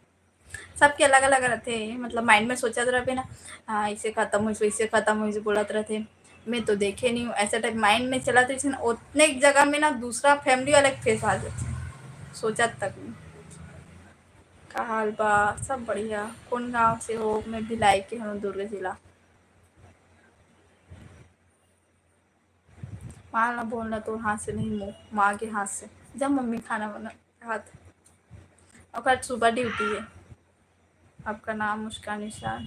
सबके अलग-अलग रथे, मतलब mind में सोचत रहिबे ना, हाँ, ऐसे खत्म होइस, वैसे खत्म होइस, बोलत रथे। मैं तो देखे नहीं हूँ, ऐसा type mind में चलत रहिस ना, ओतने जगह में ना दूसरा family वाला के face आ जाथे, सोचत तक नहीं। का हाल बा? सब बढ़िया। कौन गाँव से हो? मैं भिलाई के हूँ, दुर्ग जिला। माँ ला बोलना, तोर हाथ से नहीं, मो-, माँ के हाथ से। जब मम्मी खाना बना, हाथ। ओकर सुबह duty है। आपका नाम मुस्कान निषाद।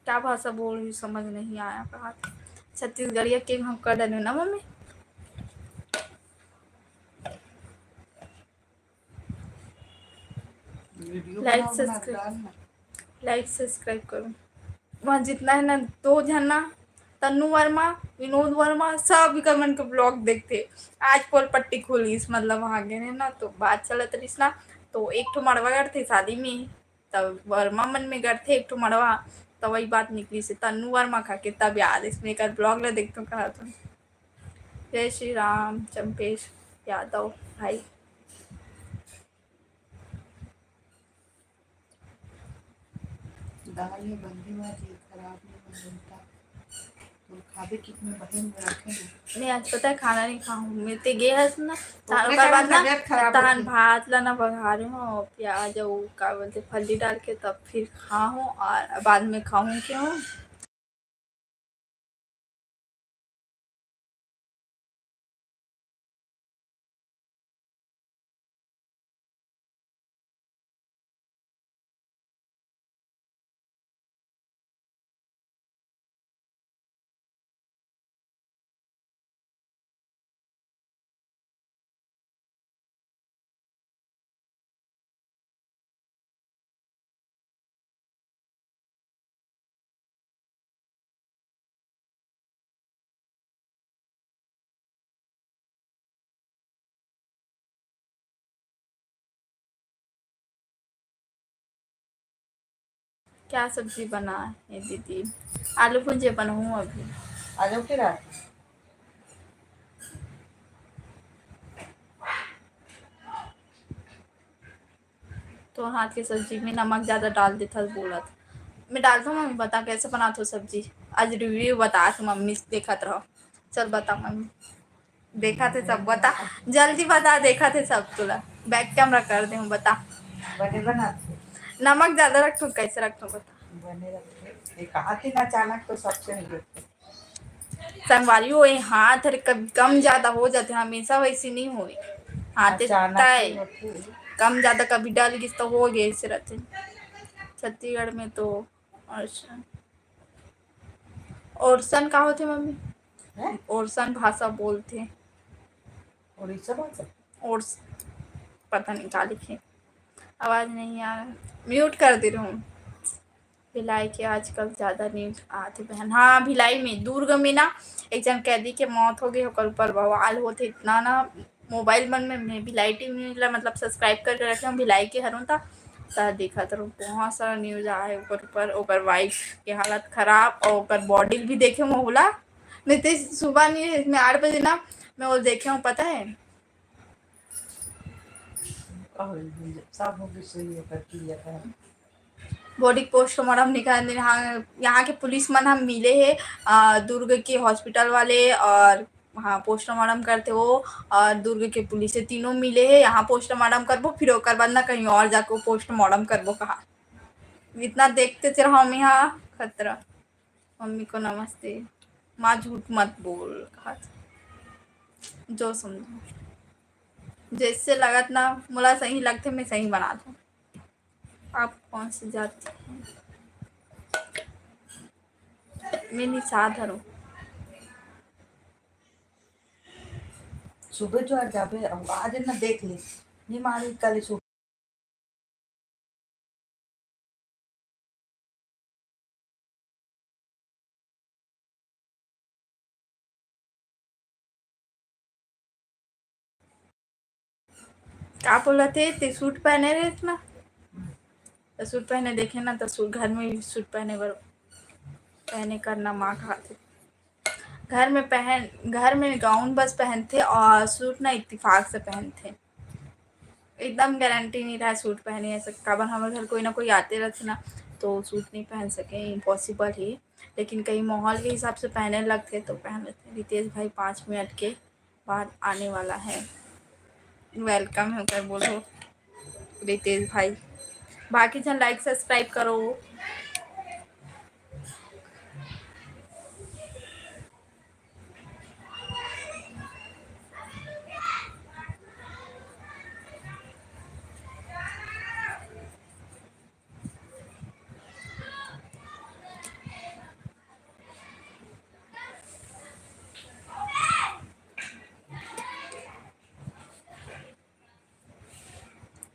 क्या भाषा बोल रही, समझ नहीं आया। कहा छत्तीसगढ़िया के हम कर डाले ना मम्मी। Video like बनाओ, बना के subscribe, डालना। Like subscribe करो। वहाँ जितना है ना, दो झन ना, तन्नू वर्मा, विनोद वर्मा, सब इकर मन के vlog देखते। आज पोल पट्टी खुलिस, मतलब वहाँ गए ना, तो बात चलत रहिस ना, तो एक ठो मड़वा करथे शादी में, तब वर्मा मन में करथे एक ठो मड़वा, तो वही बात निकलिस हे तन्नू वर्मा कहा के, तब याद इसमें एकर vlog ला देखथों कहा तो। जय श्री राम चंपेश यादव भाई। दाल में बंदी बात ये खराब नहीं बनता। तो खाबे कितने बहन में रखे हैं। मैं आज पता है खाना नहीं खाऊँ, मैं ते गे हस ना, तान ओकरे ओकर बाद कारण ना, तबियत खराब तहान होती। भात ला ना बघारे हूँ, प्याज और का बोलते फली डाल के, तब फिर खाऊँ और बाद में खाऊँ क्यों। क्या सब्जी बना है दीदी? आलू भुंजे बनाऊँ अभी। आलू के रात। तो हाथ के सब्जी में नमक ज्यादा डाल देता बोलत। मैं डालता हूँ मम्मी, बता कैसे बनाता हूँ सब्जी। आज रिव्यू बता के मम्मी से देखत रहो। चल बता मम्मी, देखा थे सब, बता जल्दी बता, देखा थे सब तुला। बैक कैमरा कर दे हूँ, बता। बने बनाते। नमक ज्यादा रखता हूँ, कैसे रखता हूँ बता। बने रखते। ये कहा थी ना अचानक तो सबसे नहीं गिरते। संगवारी हो, ये हाथ हर कभी कम ज्यादा हो जाते, हमेशा वैसे नहीं होए। हाथ अचानक तय ही होते। कम ज्यादा कभी डल गिस तो हो गए से रहते। छत्तीसगढ़ में तो ओरसन, ओरसन का होते मम्मी? हैं? ओरसन भाषा बोलते। उड़ीसा भाषा? ओरस, पता नहीं का लिखे, आवाज नहीं आ रहा, म्यूट कर दे रही हूँ। भिलाई के आजकल ज्यादा न्यूज आथे बहन। हाँ, भिलाई में, दुर्ग में ना एक जन कैदी के मौत हो गई, ओकर ऊपर बवाल होथे इतना ना। मोबाइल मन में मैं भिलाई टीवी ला मतलब सब्सक्राइब करके रखे हूँ, भिलाई के हरौं ता, ता देखत रहूँ, बहुत सारा न्यूज आए ओकर ऊपर। ओकर वाइफ के हालत खराब और ओकर बॉडी भी देखे हूँ ओला। नहीं तो सुबह नहीं, मैं आठ बजे ना मैं वो देखे हूँ, पता है। सब हो गई सही है, करती है। बॉडी पोस्टमार्टम निकाल दे। हाँ, यहाँ के पुलिस मन हम मिले हैं, अ, दुर्ग के हॉस्पिटल वाले और वहाँ पोस्टमार्टम करते वो, और दुर्ग के पुलिस से तीनों मिले हैं। यहाँ पोस्टमार्टम करबो, फिर ओकर बाद ना कहीं और जाके पोस्टमार्टम करबो कहा। इतना देखते चल हम यहाँ खतरा। मम्मी को नमस्ते। माँ झूठ मत बोल कहा, जो समझो। जैसे लगत ना मोला सही लगते, मैं सही बना दूँ। आप कौन सी जाति हैं? मैं निषाद हरौं। सुबह जो आ जाबे, अब आज ना देख ले, नहीं मारी कल सु- का बोलत हे, ते सूट पहने रहे ना, तो सूट पहने देखे ना, तो सूट, घर में भी सूट पहने बर, पहने करना माँ कहा थे। घर में पहन, घर में गाउन बस पहनथे और सूट ना इत्तेफाक से पहनथे। एकदम गारंटी नहीं रहा सूट पहने ऐसा, काबर हमर घर कोई ना कोई आते रहते ना, तो सूट नहीं पहन सके, इम्पॉसिबल ही। लेकिन कहीं माहौल के हिसाब से पहने लगते तो पहन लेते। रितेश भाई पाँच मिनट के बाद आने वाला है, वेलकम है कर बोलो रितेश भाई। बाकी जन लाइक सब्सक्राइब करो।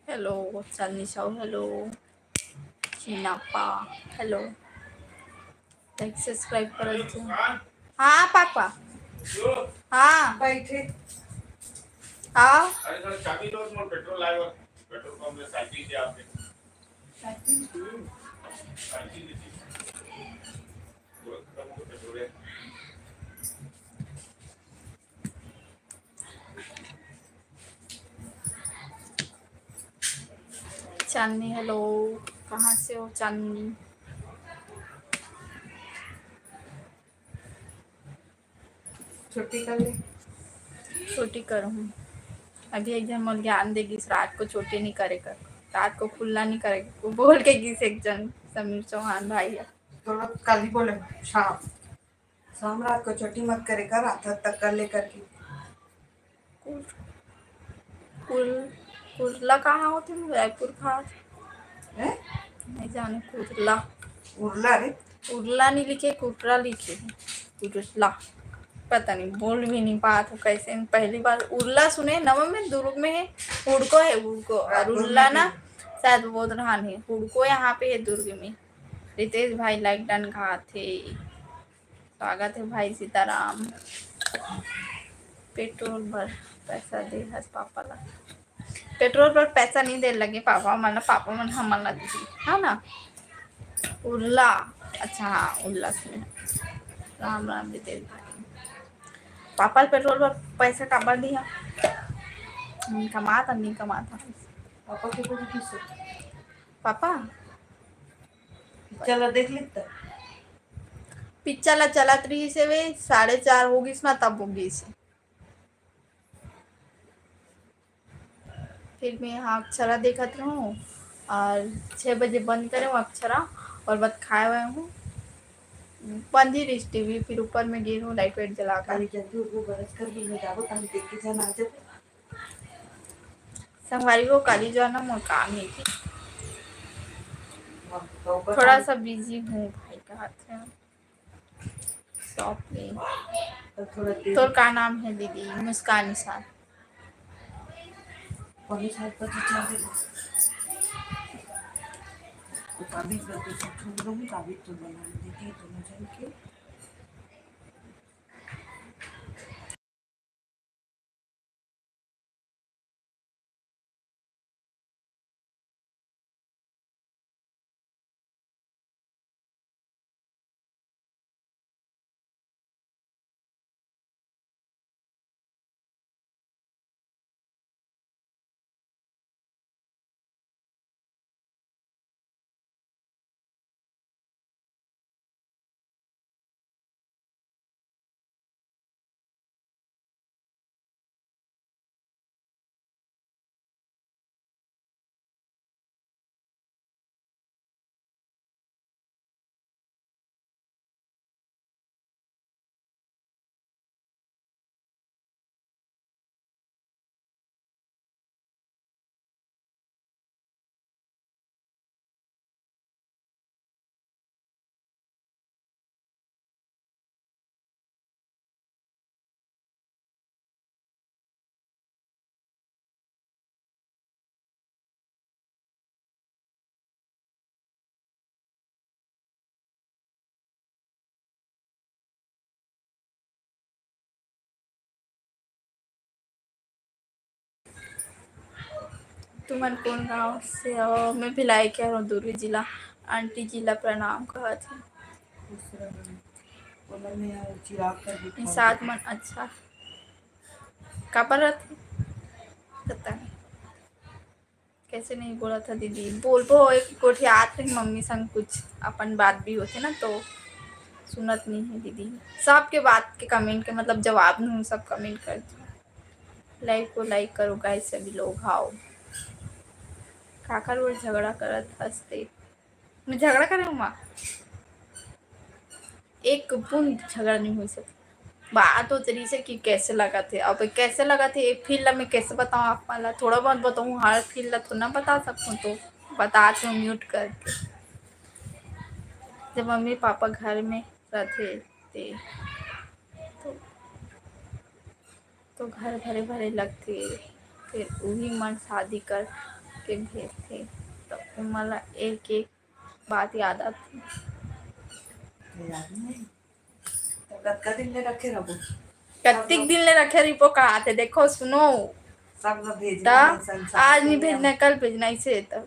हेलो, चांदनी साहू, हेलो। चीनापा, हेलो। लाइक सब्सक्राइब करत जा। हाँ पापा। हाँ। बैठे। हाँ। अरे सर, चाबी दो, मोर पेट्रोल लाए बर। पेट्रोल पंप में साइकिल के आपके। साइकिल? साइकिल के पीछे। तुरंत खत्म हो गया पेट्रोल है। चांदनी, हेलो, कहाँ से हो चांदनी? छुट्टी कर ले। छुट्टी करूँ। अभी एक जन मोर ज्ञान दे गिस, रात को छुट्टी नहीं करे कर, रात को खुल्ला नहीं करे कर, वो बोल के गिस एक जन समीर चौहान भाई है। तो लोग कल ही बोले शाम, शाम रात को छुट्टी मत करे कर, रात तक कर ले करके। कुर-, कुर-, कुरला कहाँ होथे? रायपुर कहाँ होथे? हैं? नहीं जाने, कुरला। उरला रे। उरला नहीं लिखे, कुटरा लिखे हे। कुरला। पता नहीं, बोल भी नहीं पात हो कैसे। पहली बार उरला सुने, नवा में दुर्ग में है, हुड़को है, हुड़को। और रायपुर उरला में ना, भी। शायद वो रहान है, हुड़को यहाँ पे है दुर्ग में। रितेश भाई like done कहा थे। स्वागत है भाई सीताराम। पेट्रोल बर पैसा दे हस पापा ला। पेट्रोल बर पैसा नहीं दे लगे पापा मन ला, पापा मन हमन ला दीही, है ना? उल्ला, अच्छा हाँ, उल्ला सुन। राम राम रितेश भाई। पापा ला पेट्रोल बर पैसा काबर दिया? नहीं कमाता, नहीं कमाता। पापा के कोई किस? पापा? चलो देख लेता। पिक्चर ला चलत रहिस हे वे, साढ़े चार हो गिस ना, तब वो गिस हे। फिर मैं यहाँ अक्षरा देखत रहूँ और छः बजे बंद करे हूँ अक्षरा, और बाद खाए हुए हूँ, बंद ही रहिस टीवी। फिर ऊपर में गे हूँ लाइट वाइट जला कर। अरे जल्दी उठो, ब्रश कर भी नहीं जाबो, तब देख के जाना आ जाबो। संगवारी हो, काली जाना मोर काम हे कि हाँ, तो ऊपर थोड़ा काम सा बिजी हूँ भाई का हाथ में। शॉप में। तो थोड़ा तेज। तोर का नाम है दीदी? मुस्कान निशान। पहले साल पर तो चल रही। तो काबिज पर तो सब छोड़ दूँगी, काबिज तो बना देती है दोनों जन के। तुमन कोन गांव से हो? मैं भिलाई के हूँ, दुर्ग जिला। आंटी जी ला प्रणाम कहत हूँ। खुश रहो। ओला मैं चिराग कर दिखाऊं। साथ मन अच्छा काबर रथे? पता नहीं। कैसे नहीं बोला था दीदी? बोलबो, एक गोठियात रही मम्मी संग, कुछ अपन बात भी होथे ना, तो सुनत नहीं है दीदी। सबके बात के कमेंट के मतलब जवाब नहीं, सब कमेंट कर दो। लाइव को लाइक करो गाइस, सभी लोग। हाओ, काकर वो झगड़ा करत हंसते? मैं झगड़ा करे हूँ माँ? एक बूंद झगड़ा नहीं हो सकता। बात होत रहिस हे कि कैसे लगत हे। अब कैसे लगत हे, ये फील ला मैं कैसे बताऊँ आप मन ला? थोड़ा बहुत बताऊँ, हर फील ला थोड़ा ना बता सकूँ, तो बतात हूँ म्यूट करके। जब मम्मी पापा घर में रथे, ते तो, तो घर भरे भरे लगथे, फिर उही मन शादी कर के भेजथे, तो उमन ला एक एक बात याद आथे। याद नहीं। तो कतका दिन ले रखे रहो? कत्तिक दिन ले रखे रहिबो कहाथे? देखो, सुनो। सब ला भेजना त है, संसार आज नहीं दुनिया भेजना, में। कल भेजना, ऐसे तो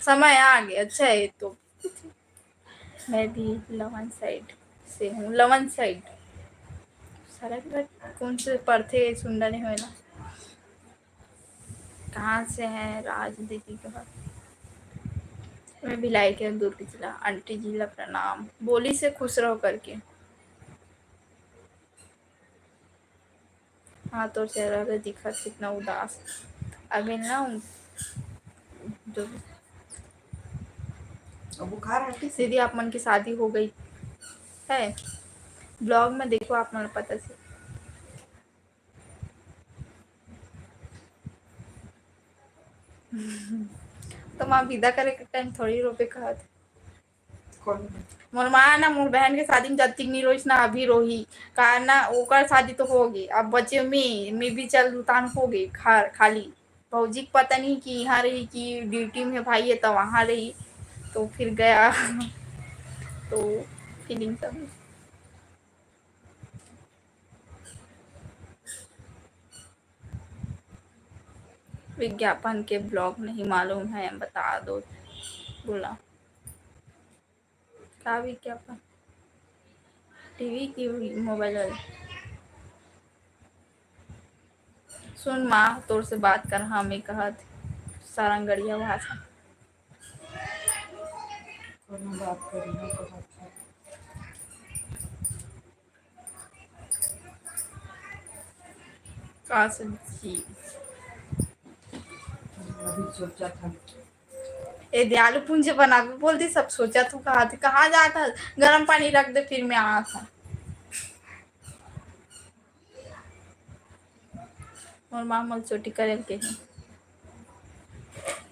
समय आ गया। अच्छा है तो। मैं भी लवन साइड से हूँ, लवन साइड। सारा के बाद कौन से पढ़ते सुंदर नहीं होएला। कहाँ से है राज दीदी का? मैं भिलाई के दुर्ग जिला, आंटी जी ला प्रणाम। बोली से खुश रहो करके। हाँ, तोर चेहरा ला दिखत कितना उदास। अभी ना, जो अब बुखार हटे से दीदी, आप मन की शादी हो गई है? ब्लॉग में देखो, आप मन पता से। तो माँ विदा करे के टाइम थोड़ी रोबे कहत। कौन? मोर माँ ना, मोर बहन के शादी में जतिक नहीं रोइस ना, अभी रोही। का ना, ओकर शादी तो हो गई, अब बचे में, में भी चल उतान हो गई खा-, खाली। भौजी के पता नहीं कि यहाँ रही कि ड्यूटी में भाई है तो वहाँ रही, तो फिर गया। तो फीलिंग सब विज्ञापन के ब्लॉग नहीं मालूम है, बता दो। बोला, का विज्ञापन? टीवी की मोबाइल वाली? सुन माँ, तोर से बात कर, हाँ, मैं कहत सारंगढ़िया भाषा। कोनो बात करी ना, कहत है। का सब्जी? अभी सोचा था। ए दे, आलू पूंजी बनाबे बोल दी, सब सोचा तू कहाँ थे, कहाँ जाता? गरम पानी रख दे, फिर मैं आत हूँ। मोर माँ मोला चोटी करे के हे,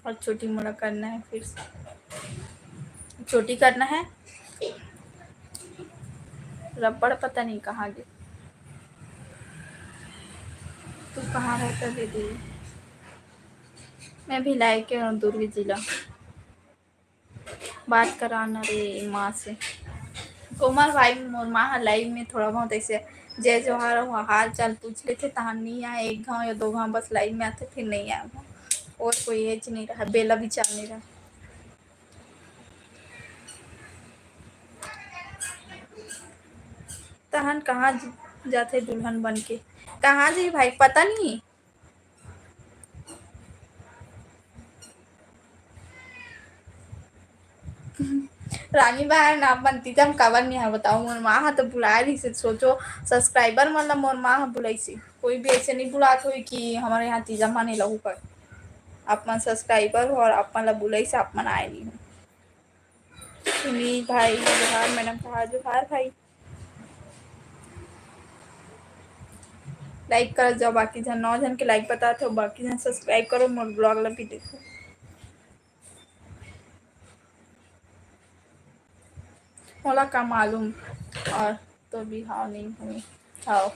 और चोटी मोला करना है फिर से। चोटी करना है। रबड़ पता नहीं कहाँ गे। तू कहाँ रहता दीदी? मैं भिलाई के हूँ, दुर्ग जिला। बात करा ना रे माँ से। कोमल भाई, मोर माँ ह लाइव में थोड़ा बहुत ऐसे जय जोहार, हाल चाल पूछ लेथे, तहां नहीं आए, एक घाव या दो घाव बस लाइव में आथे, फिर नहीं आए। और कोई एज नहीं रहा, बेला विचार नहीं रहा। तहन कहाँ ज-, जाथे दुल्हन बन के? कहाँ जी भाई, पता नहीं। रानी बहन, आप मन तीजा म काबर नहीं आए बताओ? मोर माँ ह तो बुलाए रहिस हे, सोचो, सब्सक्राइबर मन ला मोर माँ ह बुलाइस हे। कोई भी ऐसे नहीं बुलात होई कि हमारे यहाँ तीजा माने लहू कर। आप मन सब्सक्राइबर हो और आप मन ला बुलाइस हे, आप मन आए नहीं हो। सुनील भाई जोहार, मैडम कहा जोहार भाई। लाइक कर जाओ, बाकी झन नौ झन के लाइक बतात हो, बाकी झन सब्सक्राइब करो, मोर ब्लॉग ला भी देखो। मोला का मालूम, और तो बिहाव नहीं हुई। हाव।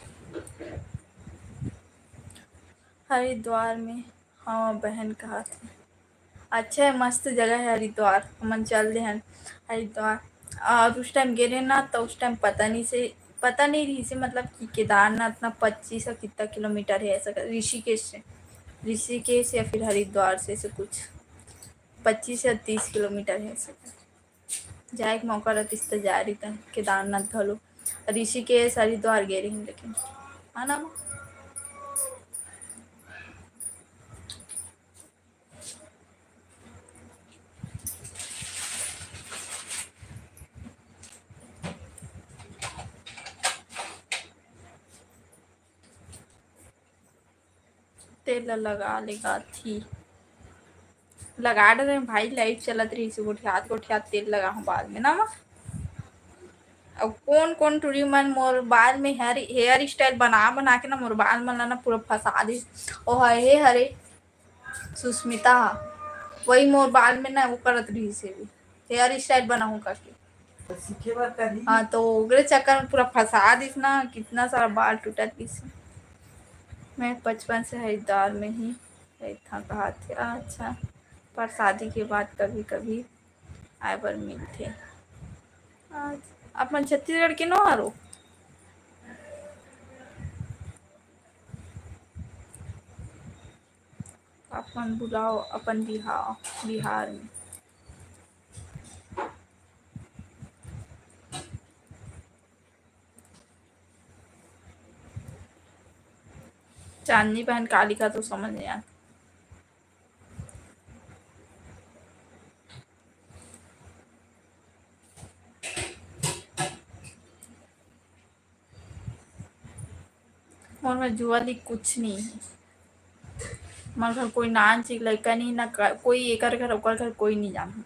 हरिद्वार में, हाँ, बहन कहा थे। अच्छा है, मस्त जगह है हरिद्वार, हमन चल दे हन हरिद्वार। और उस टाइम गे रहे ना, तो उस टाइम पता नहीं से, पता नहीं रही से, मतलब कि केदारनाथ ना पच्चीस या कितना किलोमीटर है ऐसा कर, ऋषिकेश से, ऋषिकेश या फिर हरिद्वार से, ऐसे कुछ पच्चीस या तीस किलोमीटर है ऐसा कर। जाए के मौका रहतिस त जाए रहितन केदारनाथ घलो। ऋषिकेश, हरिद्वार गे रहिन, लेकिन, है ना? तेल ला लगा लेगा थी। लगा डरे भाई, लाइट चलत रहिस, गोठियात गोठियात तेल लगा हूँ बाद में ना माँ। अब कौन कौन टुरी मन मोर बाल में हेयर, हेयर स्टाइल बना बना के ना मोर बाल मन ला ना पूरा फंसा दिस। ओ हे हरे सुष्मिता, वही मोर बाल में ना वो करत रहिस हे, हेयर स्टाइल बनाऊँ करके। तो सीखे बर करही। हाँ, तो ओकरे चक्कर में पूरा फंसा दिस ना, कितना सारा बाल टूटत गिस। मैं बचपन से हरिद्वार में ही रहिथां कहाथे। अच्छा, पर शादी के बाद कभी-कभी आए बर मिलथे। अच्छा, अपन छत्तीसगढ़ के नो हरो? अपन बुलाओ अपन बिहाव, बिहार में। चांदनी बहन का लिखा तो समझ नहीं आता। मोर में जुआ ली कुछ नहीं है। मोर घर कोई नान चीज लड़का नहीं, ना क-, कोई एकर घर, ओकर घर, कोई नहीं जानहूँ।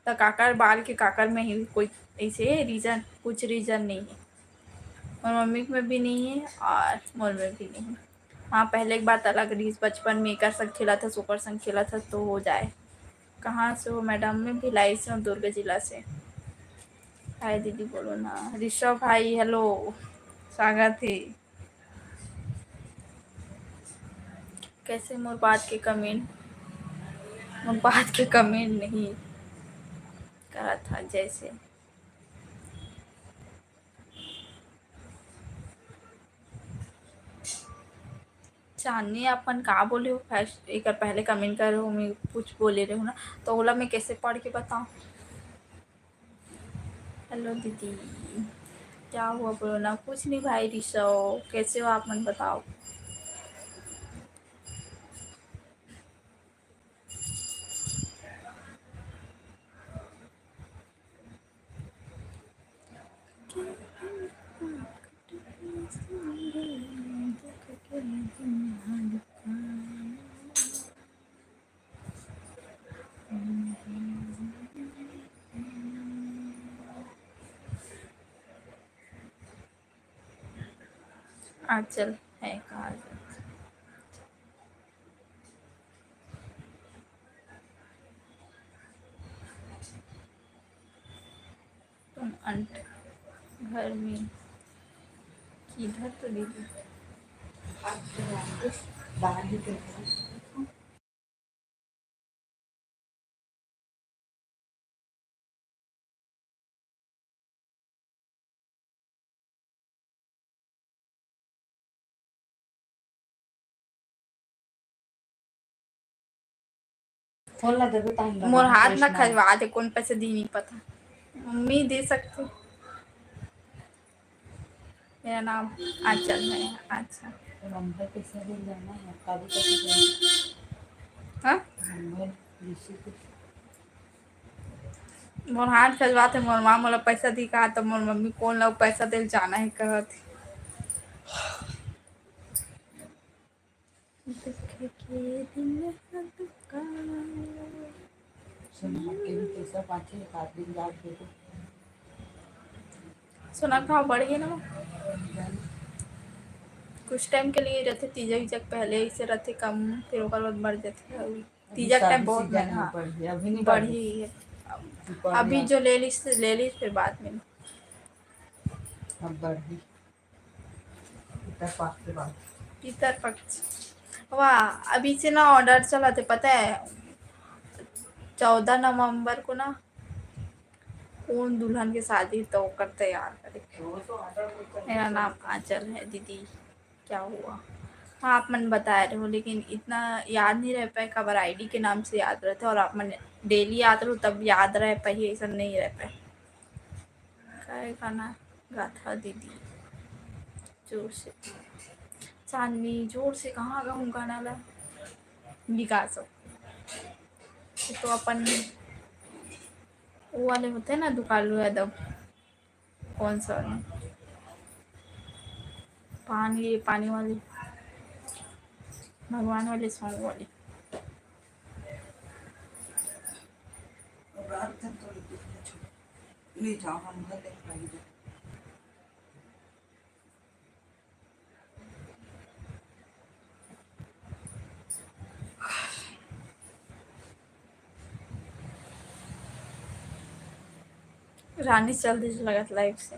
त काकर बाल के काकर में ही कोई ऐसे reason, कुछ reason नहीं है। मोर मम्मी में भी नहीं है और मोर में भी नहीं है। हाँ, पहले के बात अलग रहिस, बचपन में एकर संग खेलत हस, ओकर संग खेलत हस, तो हो जाए। कहाँ से हो मैडम? मैं भिलाई से हूँ, दुर्ग जिला से। हाय दीदी, बोलो ना। ऋषभ भाई, hello, स्वागत है। कैसे मोर बात के comment, मोर बात के comment नहीं करत हा जैसे। चांदनी, आप मन का बोले हो? फैस-, एकर पहले comment करे हो, मैं कुछ बोले रहूँ ना, तो ओला मैं कैसे पढ़ के बताऊँ? Hello दीदी, क्या हुआ? बोलो ना। कुछ नहीं भाई ऋषभ, कैसे हो आप मन, बताओ। आंचल है कहा जाता। तुम अंट घर में किधर तो दीदी? बाहर ही तो। फोन ला देबे ताही ला मोर हाथ ना कृष्णा। खजवा दे, कौन पैसे दी नहीं पता। मम्मी दे सकती। मेरा नाम आंचल है। अच्छा। नंबर कैसे दे जाना है? काबू कैसे करना? हाँ? नंबर रिसीव कर। मोर हाथ खजवाथे, मोर माँ मोला पैसा दी कहा, तो मोर मम्मी कौन ला पैसा दे जाना है कहत। देखे के दिन हल्का। सोना के भी पैसा पाछे एक आध दिन बाद दे दो। सोना के भाव बढ़ गे ना, कुछ टाइम के लिए रहथे, तीजा वीजा के पहले ऐसे रहथे कम, फिर ओकर बाद बढ़ जाथे। अभी तीजा के टाइम शादी बहुत सीजन महंगा। बढ़ी, अभी नहीं बढ़ी। बढ़ी है। अभी जो ले लीस, ले लीस, फिर बाद में। अब बढ़ी। पितरपक्ष के बाद। पितरपक्ष। वाह, अभी से ना order चलत हे, पता है? चौदह नवंबर को ना, कौन दुल्हन के शादी, तो ओकर तैयार करे। मेरा नाम आंचल है दीदी। क्या हुआ? हाँ, आप मन बताए रहे हो, लेकिन इतना याद नहीं रह पाए, काबर ID के नाम से याद रहते, और आप मन daily याद रहो, तब याद रह पाई, ऐसा नहीं रह पाए। काय गाना गाथा दीदी? जोर से। चांदनी, जोर से कहाँ गाऊँ गाना ला? नहीं गा सकते। ये तो अपन वो वाले होते हैं ना, दुकालू यादव। कौन सा वाला? पानी, पानी वाली, भगवान वाली song वाली। रात दिन तो ले जाओ, हम घर देख पाएंगे। रानी चल दिस लगत live से।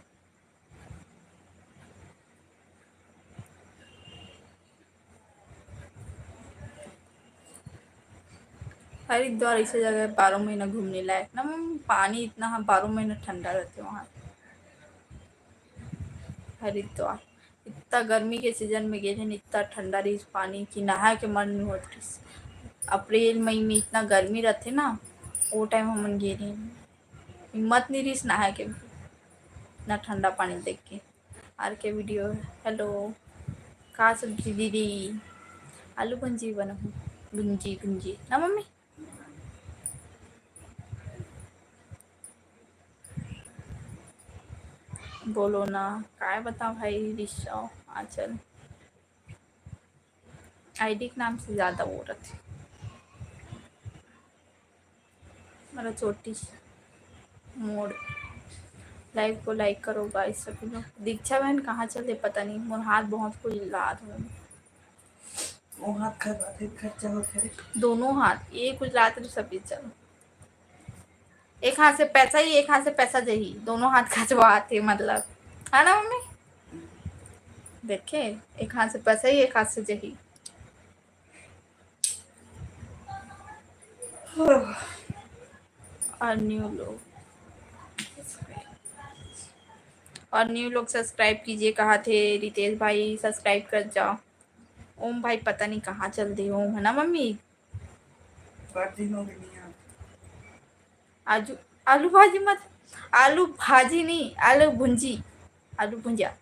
हरिद्वार ऐसे जगह है, बारह महीना घूमने लायक ना, मम, पानी इतना, हाँ, बारह महीना ठंडा रहते वहाँ। हरिद्वार इतना गर्मी के season में गे रहे, इतना ठंडा रहिस पानी कि नहाए के मन नहीं होत रहिस। अप्रैल मई में इतना गर्मी रहते ना, वो time हमन गे रहे, हिम्मत नहीं रहिस नहाए के, इतना ठंडा पानी देख के। आर के video, hello, का सब्जी दीदी? आलू भुंजी बनाहूँ, भुंजी, भुंजी ना मम्मी? बोलो ना, काय बताओ भाई, ऋषभ, आंचल। आईडी के नाम से ज्यादा वो रथे। मेरा चोटी मोड़। लाइव को लाइक करो गाइस सभी लोग। दीक्षा बहन कहाँ चले पता नहीं, मोर हाथ बहुत खुजलात हे। वो हाथ खर्चा होत हे। दोनों हाथ, ये खुजलात रहे, सब चलो। एक हाथ से पैसा ही, एक हाथ से पैसा जही, दोनों हाथ खजवात हे, मतलब, है ना मम्मी? देखे, एक हाथ से पैसा ही, एक हाथ से जही। और न्यू लोग, और न्यू लोग सब्सक्राइब कीजिए, कहा थे रितेश भाई, सब्सक्राइब कर जाओ। ओम भाई पता नहीं कहाँ चल दे ओम, है ना मम्मी? आजू आलू भाजी मत, आलू भाजी नहीं, आलू भुंजी, आलू भुंजा।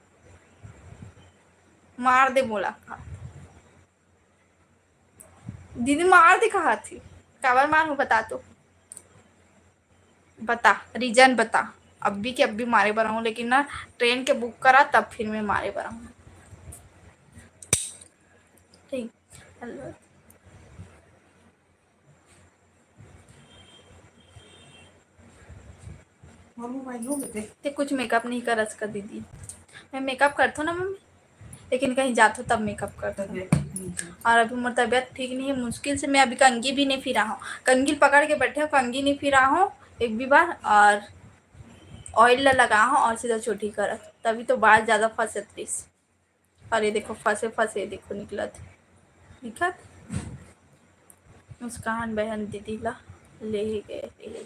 मार दे बोला। दीदी मार दे कहा थी, काबर मार हूँ बता तो, बता, रीजन बता। अभी के अभी मारे बर हूँ, लेकिन ना ट्रेन के बुक करा तब फिर मैं मारे बर हूँ। ठीक, हेलो। ते कुछ मेकअप नहीं कर सका दीदी। मैं मेकअप करथो ना मम्मी, लेकिन कहीं जाथो तब मेकअप करथो। और अभी मोर तबीयत ठीक नहीं है, मुश्किल से मैं अभी कंघी भी नहीं फिरा हूँ। कंघी पकड़ के बैठे हूँ, कंघी नहीं फिरा हूँ एक भी बार। और ऑयल ला लगा हूँ और सीधा चोटी करत, तभी तो बाल ज्यादा फंसत रहिस। और ये देखो फंसे फंसे देखो निकलत, दिखत। मुस्कान बहन दीदी ला लेहे गए रहे,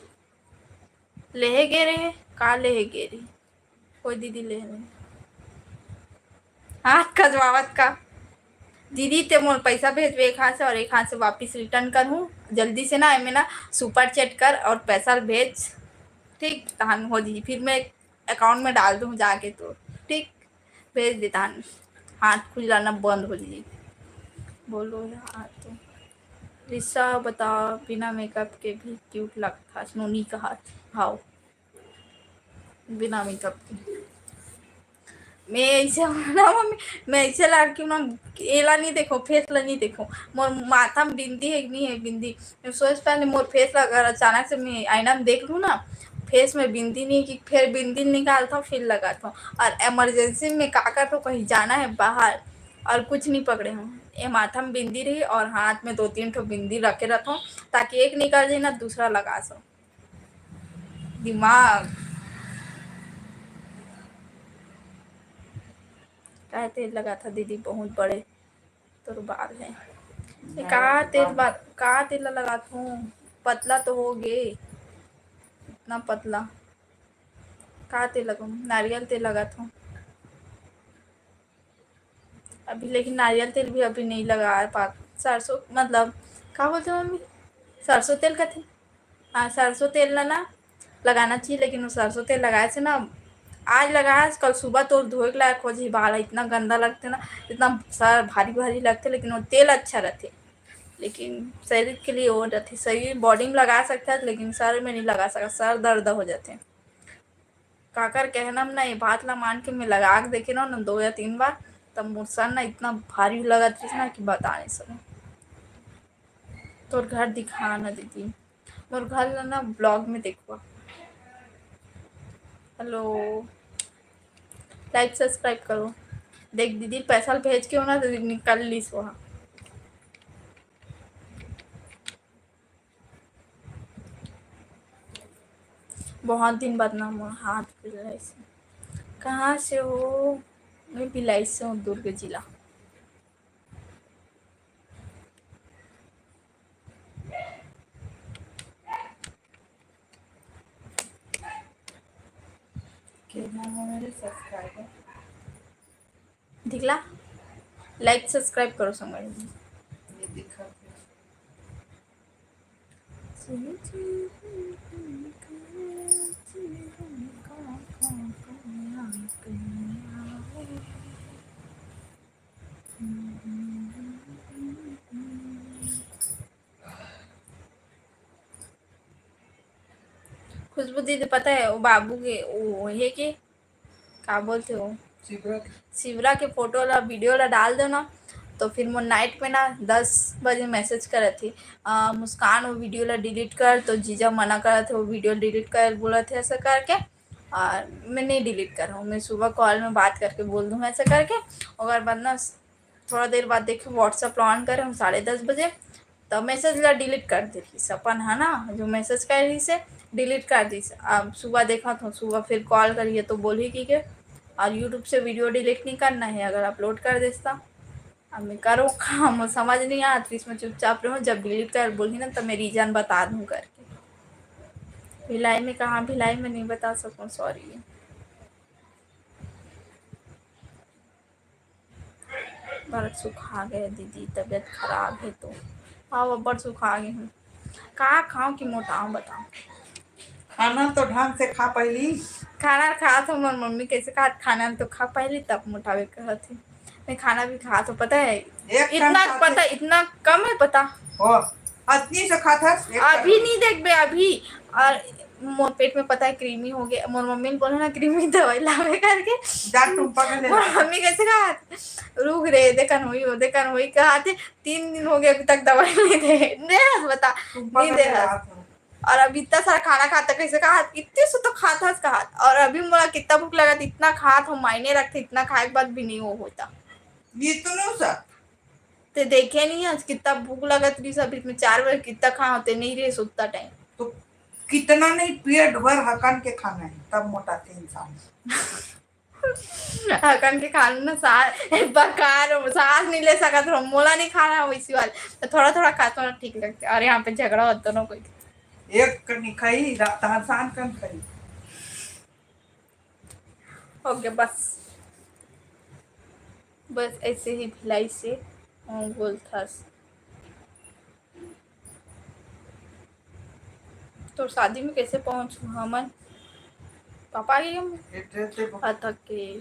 लेहे गए रहे, का लेहे गए रही? कोई दीदी लेहे नहीं। हाथ खजवावत का। दीदी ते मोर पैसा भेजबे एक हाथ से और एक हाथ से वापस रिटर्न करहूँ जल्दी से ना, एमे ना सुपर चैट कर और पैसा भेज, ठीक? तहन हो जी, फिर मैं अकाउंट में डाल दूँ जाके तो, ठीक? भेज देता हन, हाथ खुजलाना बंद हो जाई। बोलो यार तो। रिशा बता, बिना मेकअप के भी क्यूट लगता, नोनी कहा। हाव, बिना मेकअप के। मैं ऐसे ना मम्मी, मैं ऐसे लड़की हूँ ना, एला नहीं देखो, फेस ला नहीं देखो, मोर माथा में बिंदी है कि नहीं है बिंदी। मैं सोच पहले मोर फेस ला अगर अचानक से मैं आईना में देख लूँ ना, फेस में बिंदी नहीं कि फिर बिंदी निकालता हूँ फिर लगाता हूँ। और इमरजेंसी में का करता हूँ, कहीं जाना है बाहर और कुछ नहीं पकड़े हूँ, ये माथा में बिंदी रही और हाथ में दो तीन ठो बिंदी रखे रहता हूँ ताकि एक निकल जाए ना दूसरा लगा सो। दिमाग। काय तेल लगा था दीदी, बहुत बड़े तोर बाल है। ये का तेल बा-, का तेल लगात हूँ? पतला तो हो गे, इतना पतला। का तेल लगाऊँ? नारियल तेल लगात हूँ अभी, लेकिन नारियल तेल भी अभी नहीं लगा पा। सरसों, मतलब, का बोलते हो मम्मी? सरसों तेल कथे। हाँ, सरसों तेल ला ना लगाना चाहिए, लेकिन वो सरसों तेल लगाए से ना, आज लगाए, कल सुबह तोर धोए के लायक हो जाही बाल, इतना गंदा लगते ना, इतना सर भारी भारी लगते, लेकिन वो तेल अच्छा रहते, लेकिन शरीर के लिए वो रहते, शरीर बॉडी में लगा सकता है, लेकिन सर में नहीं लगा सकता, सर दर्द हो जाते। काकर कहना में ना, ये बात ला मान के मैं लगा के देखे ना, ना दो या तीन बार, तब मोर सर ना इतना भारी लगत रहिस ना कि बता नहीं सकूँ। तोर घर दिखा ना दीदी, मोर घर ला ना ब्लॉग में देखवा। हेलो, लाइक सब्सक्राइब करो। देख दीदी, पैसा भेज के हो ना तो निकल लीस वहाँ। बहुत दिन बाद ना मोर हाथ खुल रहा है। कहाँ से हो? मैं भिलाई से हूँ, दुर्ग जिला। कितना है मेरे सब्सक्राइबर? दिखला, लाइक सब्सक्राइब करो संगवारी। ये दिखा। खुशबू दीदी, पता है वो बाबू के, वो है के, का बोलते हो, शिवरा के। शिवरा के फोटो ला, वीडियो ला डाल दो ना, तो फिर मोर नाइट में ना दस बजे मैसेज करत ही, "मुस्कान, वो वीडियो ला डिलीट कर।" तो जीजा मना करत हे, "वो वीडियो डिलीट कर," बोलत हे ऐसा करके। और मैं नहीं डिलीट कर हूँ, मैं सुबह कॉल में बात करके बोल दूँ ऐसा करके। ओकर बाद ना थोड़ा देर बाद देखे, WhatsApp ला ऑन करे हूँ साढ़े दस बजे, तो मैसेज ला डिलीट कर दे रहिस अपन, है ना, जो मैसेज कर रहिस हे, डिलीट कर दिस। अब सुबह देखा तो सुबह फिर कॉल करिए तो बोलही कि के, और YouTube से वीडियो डिलीट नहीं करना है अगर अपलोड कर देस तो। अब मैं करो काम, समझ नहीं आत, इसमें चुपचाप रहूँ, जब डिलीट कर बोलही ना तो मैं रीजन बता दूँ करके। भिलाई में कहाँ? भिलाई में नहीं बता सकूँ, सॉरी। बड़ सुखा गए दीदी, तबीयत खराब है तो। हाँ, वो बड़ सुखा गए हूँ। का खाओ कि मोटाओ, बताओ। खाना तो ढंग से खा पहली। खाना खात हो, मोर मम्मी कैसे खात, खाना तो खा पहली, तब मोटावे कहत ही। मैं खाना भी खात हो, पता है, एक इतना टाइम खाते पता, इतना कम है पता। ओ, अतनी से खात हस, एक अभी टाइम। नहीं देखबे, अभी। और मोर पेट में पता है क्रीमी हो गया, मोर मम्मी ने बोला ना क्रीमी दवाई लावे करके। जा टुम्पा के ले मोर ला। मम्मी कैसे कहा, "रुक रे, देखन होई, वो देखन होई," कहा थे, तीन दिन हो गए अभी तक दवाई नहीं दे, दे हस बता, टुम्पा नहीं के दे ले हस। ला। और अभी इतना सारा खाना खाता, कैसे कहा, इतने से तो खाता हस कहा, और अभी मोला कितना भूख लगा, इतना खात हो, मायने रखते, इतना खाए के बाद भी नहीं वो होता। ये तो नहीं सा। ते देखे नहीं आज कितना भूख लगत रही सब, इसमें चार बजे कितना खा होते नहीं रहे सुत्ता टाइम। तो कितना नहीं, पेट भर हकन के खाना है, तब मोटाते इंसान। हकन के खाना ना, सांस, एक बार खा रहे हो, सांस नहीं ले सकत रहो, मोला नहीं खाना हो इसी वाले। तो थोड़ा थोड़ा खाते हो ना, ठीक लगते। और यहाँ पे झगड़ा होता ना कोई। एक कनी खाई, रा-, तहन शाम कन खाई। ओके, बस, बस ऐसे ही भिलाई से, अ, बोलथस। तोर शादी में कैसे पहुँचू हमन? पापा आ गए हम? एड्रेस दे। अथक के।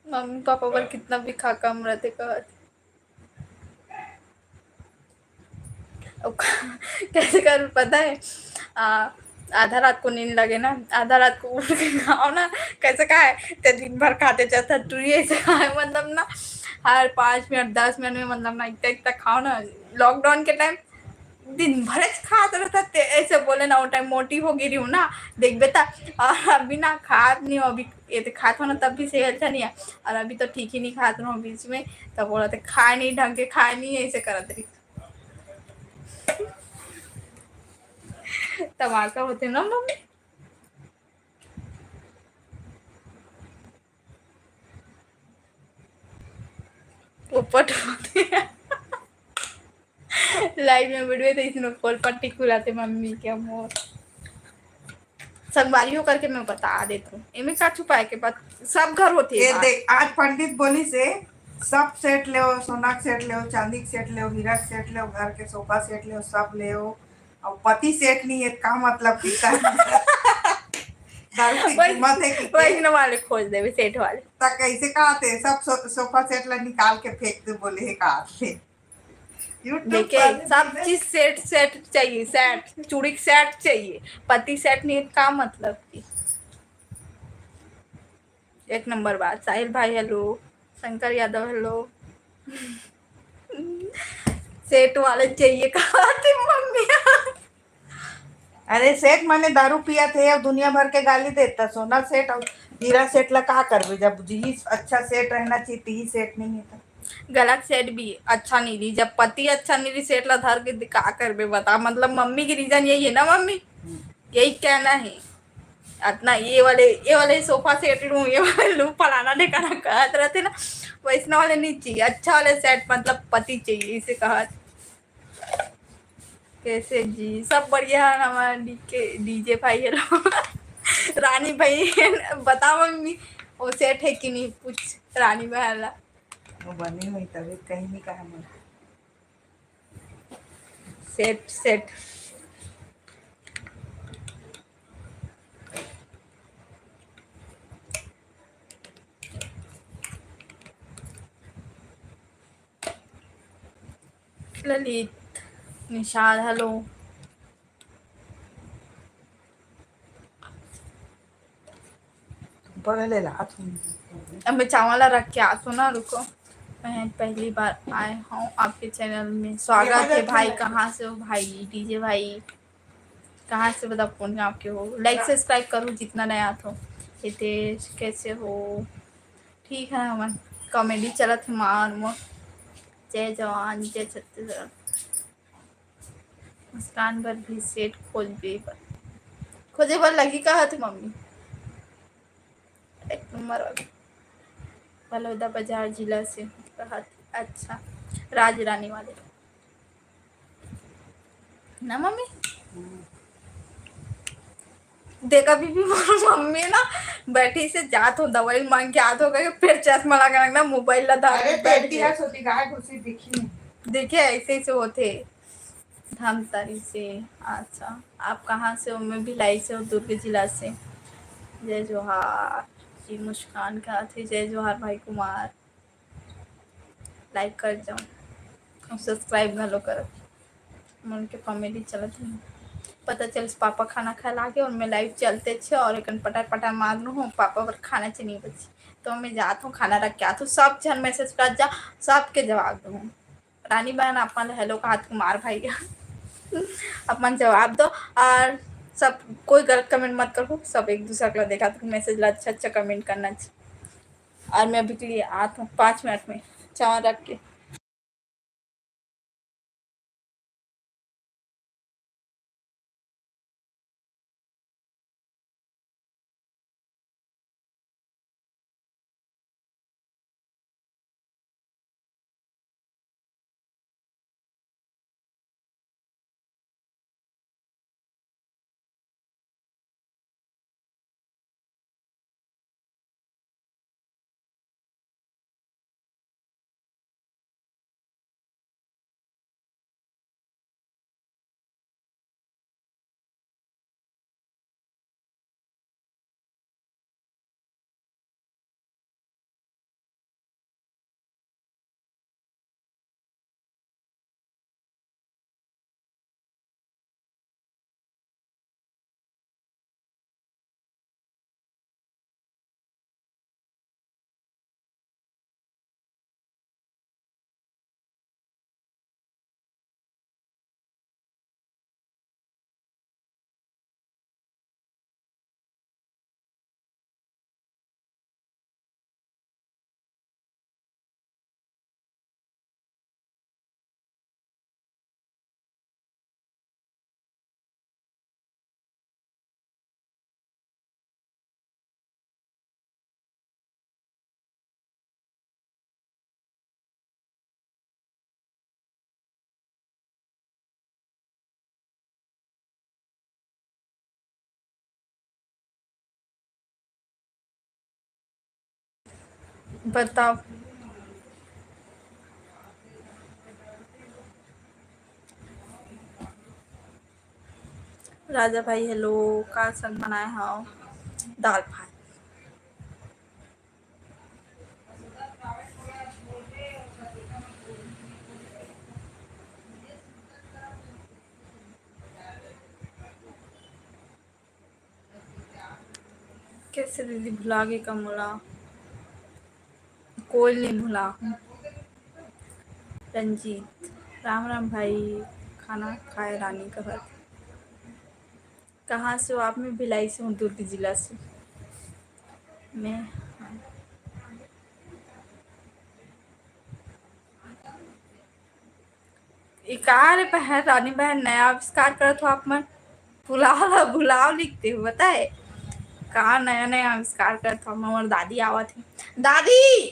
मम्मी पापा बर कितना भी खा कम रहते कहत। अब कैसे कर पता है, आ, आधा रात को नींद लगे ना, आधा रात को उठ के खाओ ना, कैसे खाए, ते दिन भर खाते जाता तू, ये ऐसे खाए, मतलब ना, हर पाँच मिनट, दस मिनट में, मतलब ना, इतना, इतना खाओ ना। लॉकडाउन के टाइम दिन भर खात रहता, ते ऐसे बोले ना, वो टाइम मोटी हो गिरी हूँ ना, देख बेटा। और अभी ना खात नहीं हो, अभी ये तो खात हो ना, तब भी सेहत अच्छा नहीं है, और अभी तो ठीक ही नहीं खात रहो बीच में, तब बोला तो खाए नहीं ढंग के, खाए नहीं, ऐसे करत रही। तमाशा होते ना मम्मी। पोपट होते। लाइव में वीडियो तो इसमें पोल पट्टी खुलाते मम्मी के मोर। संगवारी हो करके मैं बता देता हूँ, एमे का छुपाए के बात, सब घर होती है ये बात। देख, आज पंडित बोली से सब सेट ले, सोना के सेट ले, चांदी के सेट ले, हीरा के सेट ले, घर के सोफा सेट ले, सब ले। अब पति सेट नहीं है, का मतलब की का? दारू की वही, कीमत है कि वही ना वाले खोज देवे सेट वाले। त कैसे कहा थे, सब सो-, सोफा सेट ला निकाल के फेंक दे बोले है कहा थे। YouTube देखे, वाले सब भी ना चीज सेट, सेट चाहिए, सेट, चूड़ी के सेट चाहिए, पति सेट नहीं है, का मतलब की? एक नंबर बात। साहिल भाई hello, Shankar Yadav hello. Set वाले चाहिए कहा थे मम्मी। अरे सेठ माने दारू पिया थे, अब दुनिया भर के गाली देता। सोना सेठ और हीरा सेठ ला का करबे, जब यही अच्छा सेठ रहना चाहिए, तो यही सेठ नहीं है तो। गलत सेठ भी अच्छा नहीं रही, जब पति अच्छा नहीं रही, सेठ ला धर के दि-, का करबे बता। मतलब मम्मी की रीजन यही है ना मम्मी, हम्म। यही कहना है। इतना ये वाले, ये वाले सोफा सेट लूँ, ये वाले लूँ, फलाना ढेकाना कहत रहते ना, वैसना वाले नहीं चाहिए, अच्छा वाले सेठ मतलब पति चाहिए, इसे कहत। कैसे जी? सब बढ़िया है हमारा डीके, डीजे भाई। हेलो। रानी भाई, बता मम्मी, वो सेट है कि नहीं? पूछ रानी बहन ला। वो बनी हुई तभी कहीं नहीं कहा मैं। Set, set. Lalit, Nishad, hello. पकड़ ले ला, हाथ में। अब मैं चावल ला रख के आत हूँ ना, रुको। मैं पहली बार आए हूँ आपके चैनल में, स्वागत है भाई। कहाँ से हो भाई? डीजे भाई, कहाँ से, मतलब कौन गाँव के हो? लाइक सब्सक्राइब करो जितना नया आत हो। हितेश, कैसे हो? ठीक है, हमन कॉमेडी चलत है मार मोर। जय जवान, जय छत्तीसगढ़। मुस्कान बर भी सेट खोजबे बर, खोजे बर लगही, कहत हे मम्मी। एक नंबर वाला। बलौदा बाजार जिला से रहत। अच्छा, राज रानी वाले ना मम्मी? देखा बीबी, मोर मम्मी ना बैठी से जात हो, दवाई मांग के आत हो, करके फिर चश्मा लगा ना, मोबाइल ला धर अरे, के बैठ तेती गई। है, सोती गाय कुर्सी दिखी नहीं। देखिए, ऐसे ऐसे होते। धमतरी से। अच्छा, आप कहाँ से हो? मैं भिलाई से हूँ, दुर्ग जिला से। जय जोहार जी। मुस्कान का थे, जय जोहार भाई कुमार। लाइक कर जाओ, सब्सक्राइब घलो करो। मन के कॉमेडी चलत है। पता चल पापा खाना खाए लागे और मैं लाइव चलते छे और एकन पटार पटार मारनू हूँ, पापा बर खाना च नहीं बची। तो मैं जात हूँ, खाना रख के आत हूँ। सब झन मैसेज कर जा, सबके जवाब दूँ। रानी बहन, आप मन हेलो कहा तुम मार भाई। आप मन जवाब दो और सब कोई गलत कमेंट मत करो, सब एक दूसरा के ला देखा, तुम मैसेज ला अच्छा अच्छा कमेंट करना चाहिए। और मैं अभी के लिए आत हूँ पाँच मिनट में चावल रख के। बताओ। राजा भाई हेलो, का संग बनाए हव? दाल भात। कैसे दीदी भुला गे का मोला? कोई नहीं भुला। रंजीत, राम राम भाई, खाना खाए रानी कहत। कहाँ से हो आप? मैं भिलाई से हूँ, दुर्ग जिला से। मैं ये का रे बहन, रानी बहन, नया आविष्कार करत हो आप मन। पुलाव ला भुलाव लिखते हो, बताए? का नया नया आविष्कार करत हो? हमर दादी आवत है। दादी!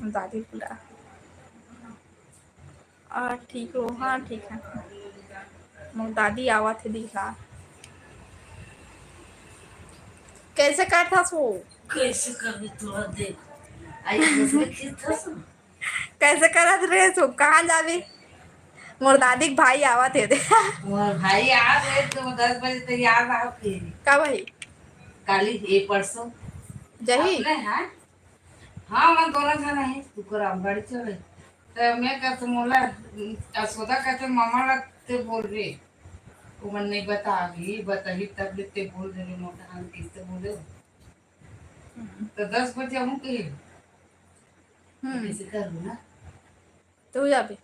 दादी बुला। और ठीक हो? हाँ, ठीक है। मोर दादी आवत है, दिखा। कैसे करत हस वो? कैसे करबे तोरा देख। आई कैसे खींचत हस? कैसे करत रहे तू? कहाँ जाबे? मोर दादी के भाई आवत हे दे। मोर भाई आवत हे तो दस बजे तैयार रहो फिर। का भाई? काली, ये परसों। जही? अपने, हाँ? हाँ, मैं दोनों जन है, तू को रामगढ़ चले। तो मैं कहते मोला, यशोदा कहते मामा लगते बोल रहे। वो मन नहीं बता अभी, बताही तब लेते बोल रहे मोटा हम किससे बोले। तो दस बजे आहूँ कही। हम्म। कैसे करूँ ना? तू जाबे।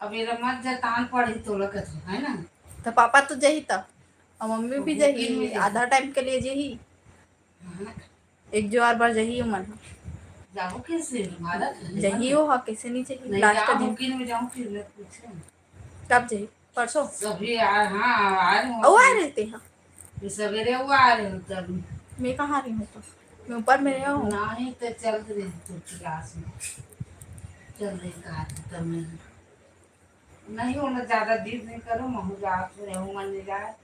अब एला मत जतान पड़ही तोला कथो, है ना? तो पापा तो जही त, और मम्मी भी जही, आधा टाइम के लिए जही। हाँ। एक जुआर बार जही मन। जाबो कैसे? भारत है, जही हो हा, कैसे नहीं जही? लास्ट दिन। मुमकिन में जाऊँ फिर मैं पूछे। कब जही? परसों? सभी आ, हाँ, आ रहे हो। आ रहे थे, हाँ। ये सवेरे वो आ रहे हो तब। मैं कहाँ रही हूँ तो? मैं ऊपर में रही हूँ। नहीं तो चल रही तो क्लास में। चल रही कहा था तब मैं। नहीं होना ज्यादा जिद नहीं करो, महू जात हो, रहू मन नहीं जाए।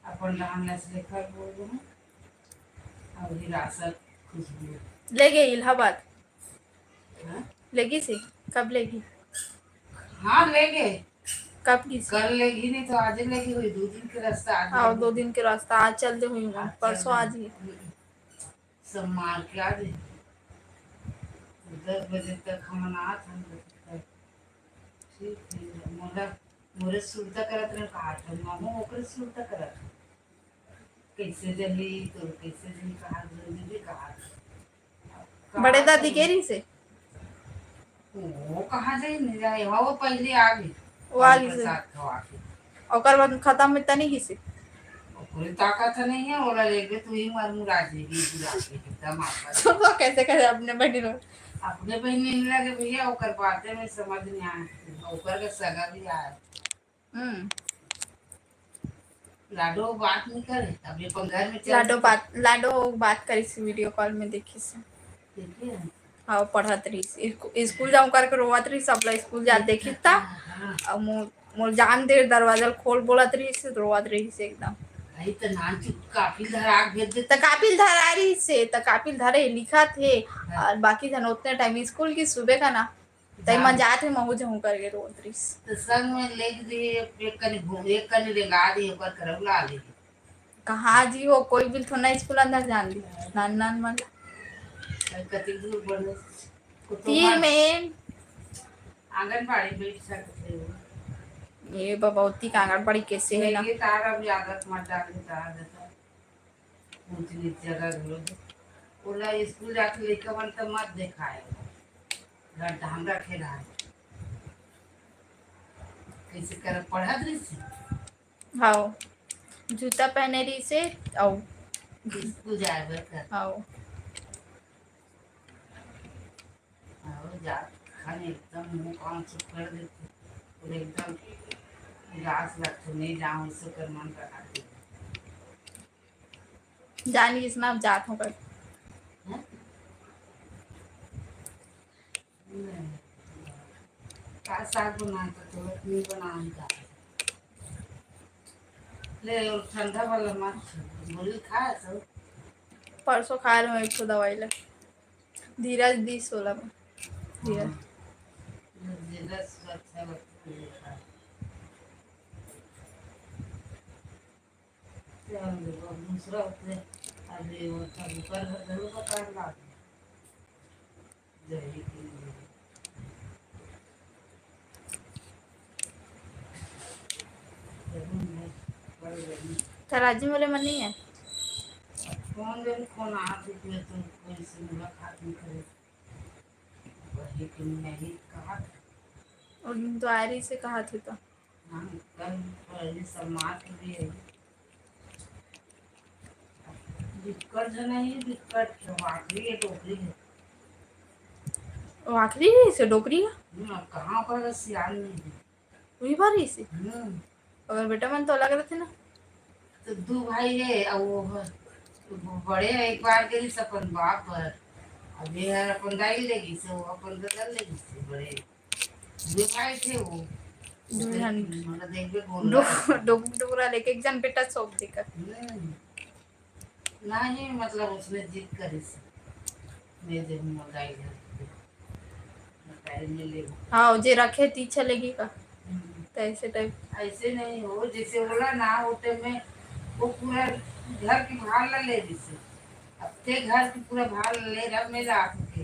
अपन राम ने से लेकर बोल दूँ। और हिरासत खुशबू। ले गए इलाहाबाद। हाँ? लेगी से? कब लेगी? हाँ, ले गए। कब की से? कल लेगी नहीं तो आज लेगी हुई, दो दिन के रास्ता आज हाँ, लेगी। दो दिन के रास्ता, आज चल दे हुई हूँ, आज परसों चल आज दे। ही। सब मार के आ जाए। दस बजे तक हम ना था। ठीक है, मोला, मोरे सुरता करत रहे, कहा था, मामू ओकरे सुरता करत रहे। कैसे जली, तो कैसे जली, कहा जली, कहा। बड़े दादी के रही से? वो कहाँ जाए, नहीं जाए, हाँ, वो पहले आ गई। वो आ गई से। साथ खवा के। ओकर बाद खत्म में तनी ही से। कोई ताकत नहीं है, ओला लेके तू ही मर मुरा जेबी, बुरा के एकदम आपस। तो कैसे करे अपने बहनी लोग? अपने बहनी नहीं लगे भैया, ओकर बातें में समझ नहीं आए, ओकर के सगा भी आए। हम्म। लाडो बात नहीं करे, अब ये अपन घर में चल लाडो बात, लाडो बात करी से वीडियो कॉल में देखी से। ठीक है। हाँ, पढ़त रही से। स्कू-, स्कूल जाऊँ करके रोवत रही, सब ला स्कूल जा देखी था। हाँ। अब मो-, मोर जान दे दरवाजा खोल बोलत रही से, रोवत रही से एकदम। अरे तो नान चुप काफी धरा के भेज देते। त कापिल धरा रही से, त कापिल धरे लिखा थे। और बाकी जन उतने टाइम स्कूल की सुबह का ना, तई मन जात हे महू जहूँ करके रोवत रही से। तो संग में ले दी, एक कनी घूम, एक कनी रेंगा दी, ओकर करौला ले। कहाँ जी, वो कोई भी थोड़ा स्कूल अंदर जान दी, नान नान मन। कति दूर बढ़े। तीर में। आंगनबाड़ी बैठ सकते हो। ये बबौती का आंगनबाड़ी कैसे है ना? ये तार अब आदत मत डाल के तार देता। ऊंच नीच जगह घलो। ओला स्कूल जाके लइका मन त मत देखाए। घर धाम रखे रहा। कैसे कर पढ़त रही से? हाँ, जूता पहने रही से, आओ। स्कूल जाए बर कर। आओ। और जात खाने एकदम मुंह कान चुप कर देते। और एकदम उदास लगते, नहीं जाऊँ, इससे कर मन रहा। जान लीस ना, अब जात हूँ कर। हैं? नहीं। का साग बनाए तो तुरंत नहीं बनाए का। ले, और ठंडा वाला मत खा। गोली खाए तो। परसों खाए रहे एक ठो दवाई ला। धीरज दी सोला में। धीरज। हाँ। धीरज से अच्छा लगता है खाए। चल, अब दूसरा होते, अभी वो सब ऊपर जरूर बता रहा। जय हिंद। जरूर मैं कर लेंगे। तो राजी वाले मन नहीं है। कौन दिन कौन आदमी में तुम कोई से मुलाकात नहीं करे। वही कि मैं ही कहा था। और दिन तो आ रही से कहा थे तो। हाँ, कल पहले समाज के लिए। बिक्कट झन ही, बिक्कट वाखरी है, डोकरी है। वाखरी है से डोकरी है? हम्म, अब कहाँ पर सियान नहीं है। वही बार ही से? हम्म। अगर बेटा मन तो अलग रहते ना। तो दो भाई है, अब वो ह-, वो बड़े है, एक बार गई से अपन बाप पर, अब ये है अपन दाई लेगी से, वो अपन दादा लेगी से, बड़े दो भाई थे वो। दो जन। मतलब देख भी बोल रहा है। डोक-, डोक-, डोकरा लेके एक जन बेटा सौंप देकर। हम्म। नहीं, मतलब उसने जिद करी से, मैं जब मोबाइल घर पे, मोबाइल में ले। हाँ, जे रखे ती चलेगी का? हम्म। तो ऐसे टाइप। ऐसे नहीं हो, जैसे बोला ना, वो टाइम में वो पूरा घर की भार ला ले जैसे। अब ते घर की पूरा भार ले रहा, मेरा आपके।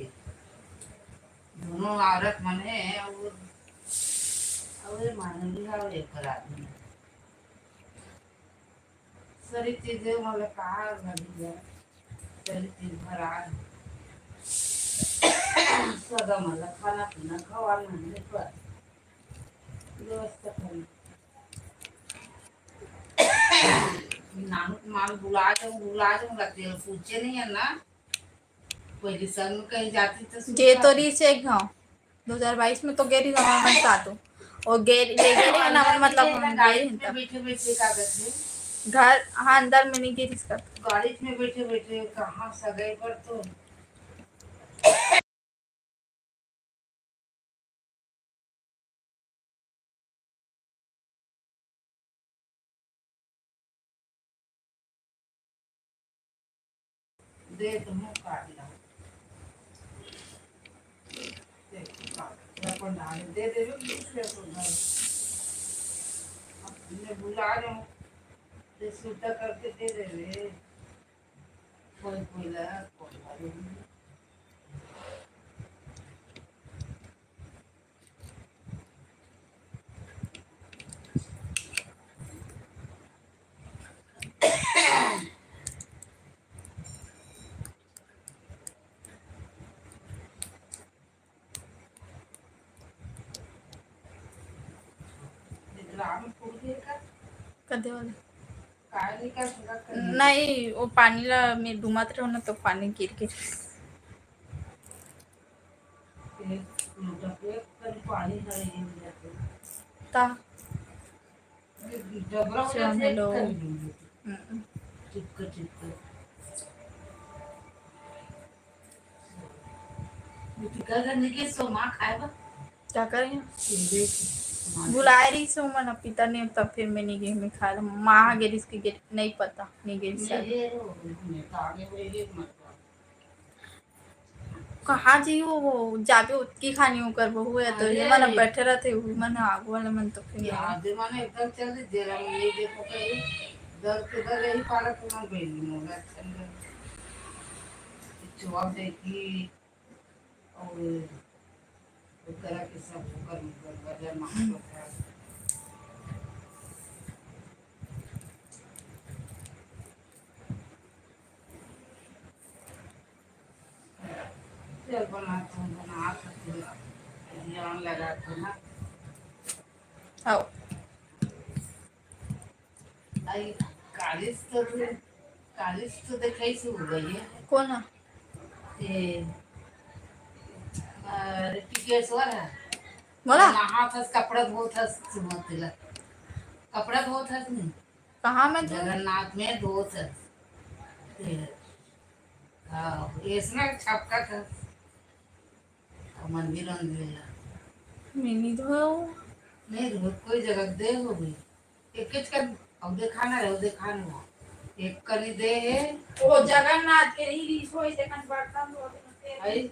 दोनों औरत मन है, और, और ये मानवी है, और एक आदमी। सारी चीजें मतलब कहाँ घड़ी है। चली दिन भर आ। सगा मन ला खाना पीना खवाना है पर व्यवस्था करना। नानू के माँ बुला जाऊँ, बुला जाऊँ, तेल पूछे नहीं है ना। पहले संग कहीं जाती तो ये तो सुनता। रिस एक घाव दो हज़ार बाईस में तो गे रहिस हमर मन साथ हो। वो गे, ले गे रहिस ना, हमर मतलब हम गे गाड़ी रहिस में तब। बैठे बैठे का करते? घर, हाँ, अंदर में नहीं गे रहिस का। गाड़ी में बैठे बैठे कहाँ सगाई पर तो दे तो हूँ काट ला। दे, काट, अपन डाल दे दे, दूसरे को घर। अपने बुला रहे हो, दे सुद्धा करके दे दे रे। कोई कोई ला, कोई ला। कदे वाले? नहीं, वो पानी ला मैं डुमात रहो ना, तो पानी गिर गिर। ता डबरा हो जाथे, हेलो। हम्म। चिपक, चिपक। चिपक करने के सो माँ खाए बा। क्या करें? ये देख, माँ बुलाए रही सो मन, पिता ने, तब फिर मैं नहीं गई, मैं खा ला। माँ आगे रिस्क के नहीं पता, नहीं गई शायद। ये रो, मैं तो आगे बढ़ गई, मत कहाँ जी वो, वो जाबे ओतकी खानी ओकर बहू है, तो ये अरे। मन बैठे रहते, वो मन आगू वाले मन तो फिर ये आदमी मन एकदम चल दे, जेरा में ये देखो कहीं, दर के दर यही पारा तो मन बैठ गई, मोला अच्छा नहीं लगा। चुआ देखी, और ओकरा के सब ओकर, ओकर वजह मार होता है। चल बना, तुम बना सकते हो। ध्यान लगा के ना। आओ। आई कालिस तो, कालिस तो देखाई से हो गई है। कौन है? ए, अरे, टिकेश्वर है। बोला? नहात हस, कपड़ा धोत हस, सुमतिला। कपड़ा धोत हस नहीं? कहाँ में धोत? जगन्नाथ में धोत हस। ए, हाँ, ऐसना छपका था। अब मंदिर, मंदिर ला। मैं नहीं धोया हूँ। नहीं धोत, कोई जगह दे हो गई। एक किच कर, अब देखाना रहे, देखाना रहे। एक कनी दे है। ओ जगन्नाथ के ही रीस होई, देखन बर्तन धोत हस। आई,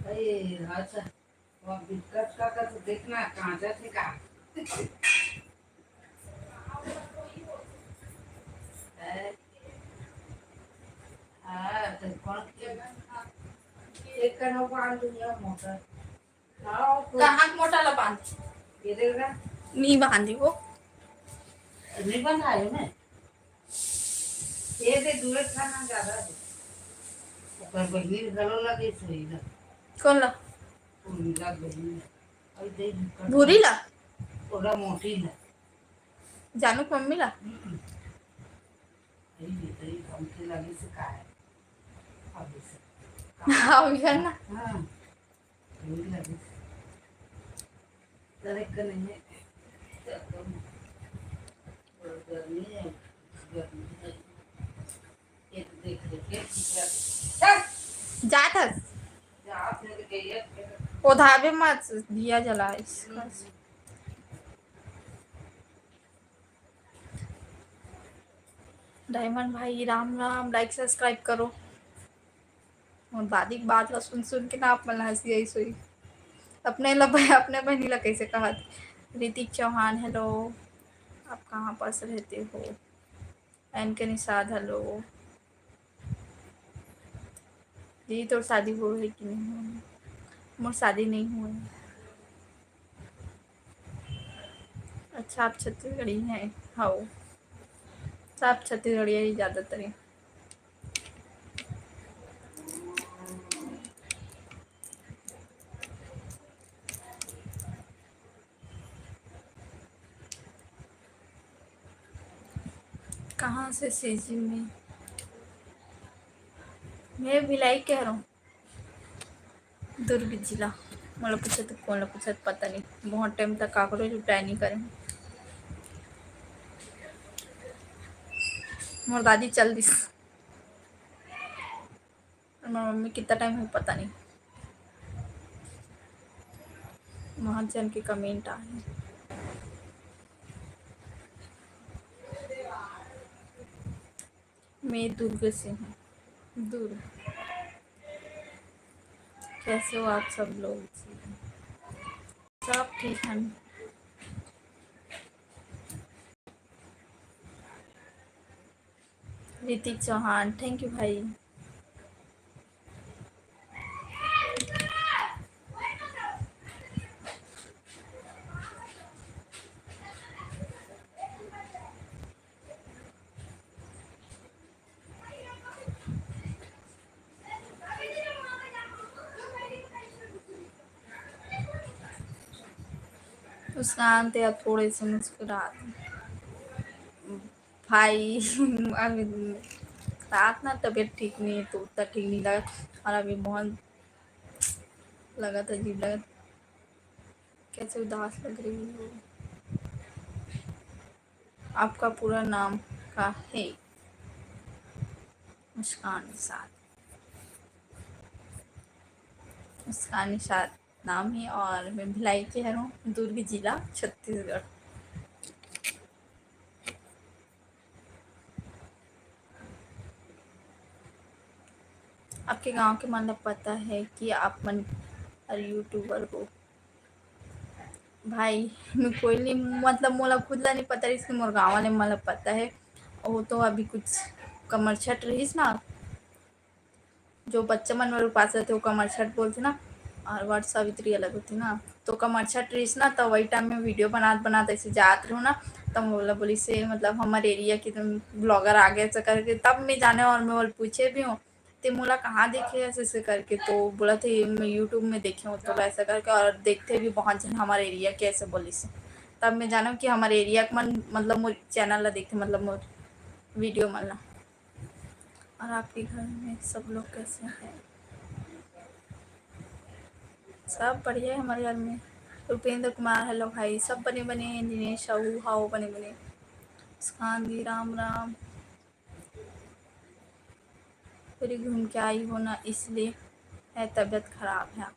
आई, अच्छा। वो दिक्कत का तो देखना, कांचा थे का। है? हाँ, तो कौन के? एक कना बांध दिया मोटर। हाँ, तो कहाँ के मोटर ला बांध? ये देख रहा? नहीं बांधी वो। नहीं बंधा है मैं। ये दे दूर खाना ज्यादा है। ओकर बहिनी घलो लगे सोई ना। कौन ला? उर्मिला बहिनी। और दे भूरी ला? थोड़ा मोटी ला। जानू के मम्मी ला? हम्म। यही, यही हमके लगे से का है? अब इसे। हाँ, वही है ना। हाँ। यही लगे से। अरे, कल नहीं है। चल, तुम। और गर्मी है, गर्मी है। एक देख लेके, दूसरा। चल। जात हस। जात है तो कहिए। ओ धाबे मत दिया जलाइस। हम्म। डायमंड भाई, राम राम, like subscribe करो। और दादी के बात ला सुन सुन के ना आप मन ला हंसी आई सोई। अपने ला ब-, अपने बहिनी ला कैसे कहत? ऋतिक चौहान, hello, आप कहाँ पास रहते हो? एन के निषाद, hello। दीदी, तोर शादी हुआ है कि नहीं हुआ है? मोर शादी नहीं हुआ है। अच्छा, आप छत्तीसगढ़ी हैं? हाँ, सब छत्तीसगढ़िया ही ज़्यादातर है। कहाँ से सीजी में? मैं भिलाई कह रहा हूँ, दुर्ग जिला। मोला पूछे तो कौन ला पूछे, पता नहीं, बहुत टाइम तक काकरो रिप्लाई नहीं करे। मोर दादी चल दिस। और मोर मम्मी कितना टाइम है, पता नहीं। वहाँ जन के कमेंट आए। मैं दुर्ग से हूँ। दुर्ग। कैसे हो आप सब लोग? सब ठीक है। ऋतिक चौहान, thank you भाई। मुस्कान, तेरा थोड़े से मुस्कुरात भाई। अभी रात ना तबीयत ठीक नहीं है, तो उतना ठीक नहीं लगा। और अभी बहुत लगा था, अजीब लगा। कैसे उदास लग रही हो? आपका पूरा नाम का है? मुस्कान निषाद। मुस्कान निषाद नाम है और मैं भिलाई के हरहूँ, दुर्ग जिला, छत्तीसगढ़। आपके गांव के मन ला पता है कि आप मन अरे यूट्यूबर हो? भाई, मैं कोई नहीं, मतलब मोला खुद ला नहीं पता रहिस, मोर गांव वाले मन ला पता है। वो तो अभी कुछ कमरछठ रहिस ना, जो बच्चा मन मेरे पास रहते, वो कमरछठ बोलते ना, और वट सावित्री अलग होती ना। तो कमरछठ रहिस ना, तो वही टाइम में वीडियो बनात बनात ऐसे जात रहूँ ना, तब मोला बोलिस से, मतलब, हमारे एरिया की तुम ब्लॉगर आ गए ऐसा करके, तब मैं जाने और मैं बोल पूछे भी हूँ, ते मोला कहाँ देखे ऐसे ऐसे करके, तो बोला थे मैं यूट्यूब में देखे हूँ तो ऐसा करके, और देखते भी बहुत जन हमारे एरिया के ऐसे बोलिस से। तब मैं जाना कि हमारे एरिया के मन, मतलब, मोर चैनल ला देखते, मतलब, मोर वीडियो मन ला। और आपके घर में सब लोग कैसे हैं? सब बढ़िया है हमारे घर में। रुपेंद्र कुमार, हेलो भाई, सब बने बने हैं। दिनेश साहू, हाओ बने बने। मुस्कान दी, राम राम। पूरी घूम के आई हो ना, इसलिए है तबीयत खराब है।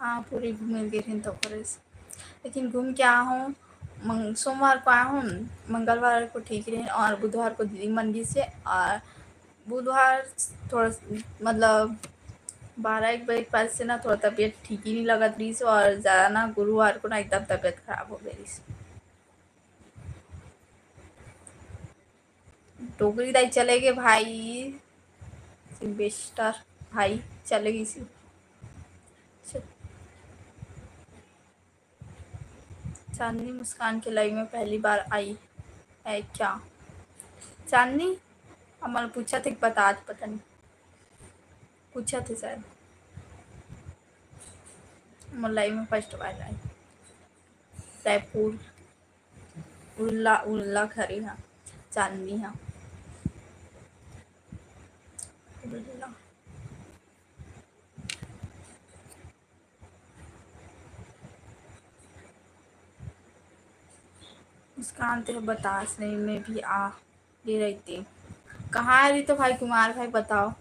हाँ, पूरी घूमे गे रहिन तो करे से। लेकिन घूम के आ हूँ, मंग-, सोमवार को आया हूँ, मंगलवार को ठीक रहिन और बुधवार को दीदी मन गिस हे और बुधवार थोड़ा स-, मतलब, बारह एक बजे के बाद से ना थोड़ा तबीयत ठीक ही नहीं लगत रहिस और ज़्यादा ना गुरुवार को ना एकदम तबीयत खराब हो गई रहिस। डोगरी दाई चले गे भाई, सिल्वेस्टर भाई चले गिस। च-, चांदनी मुस्कान के लाइव में पहली बार आई है क्या? चांदनी, हमन पूछा थे, बता, पता नहीं, पूछा थे शायद। मोर लाइव में फर्स्ट बार आई। रायपुर। उल्ला, उल्ला खरी हा, चांदनी हा। उल्ला। मुस्कान ते बतास नहीं, मैं भी आ गे रहिते। कहाँ रही तो भाई कुमार भाई बताओ।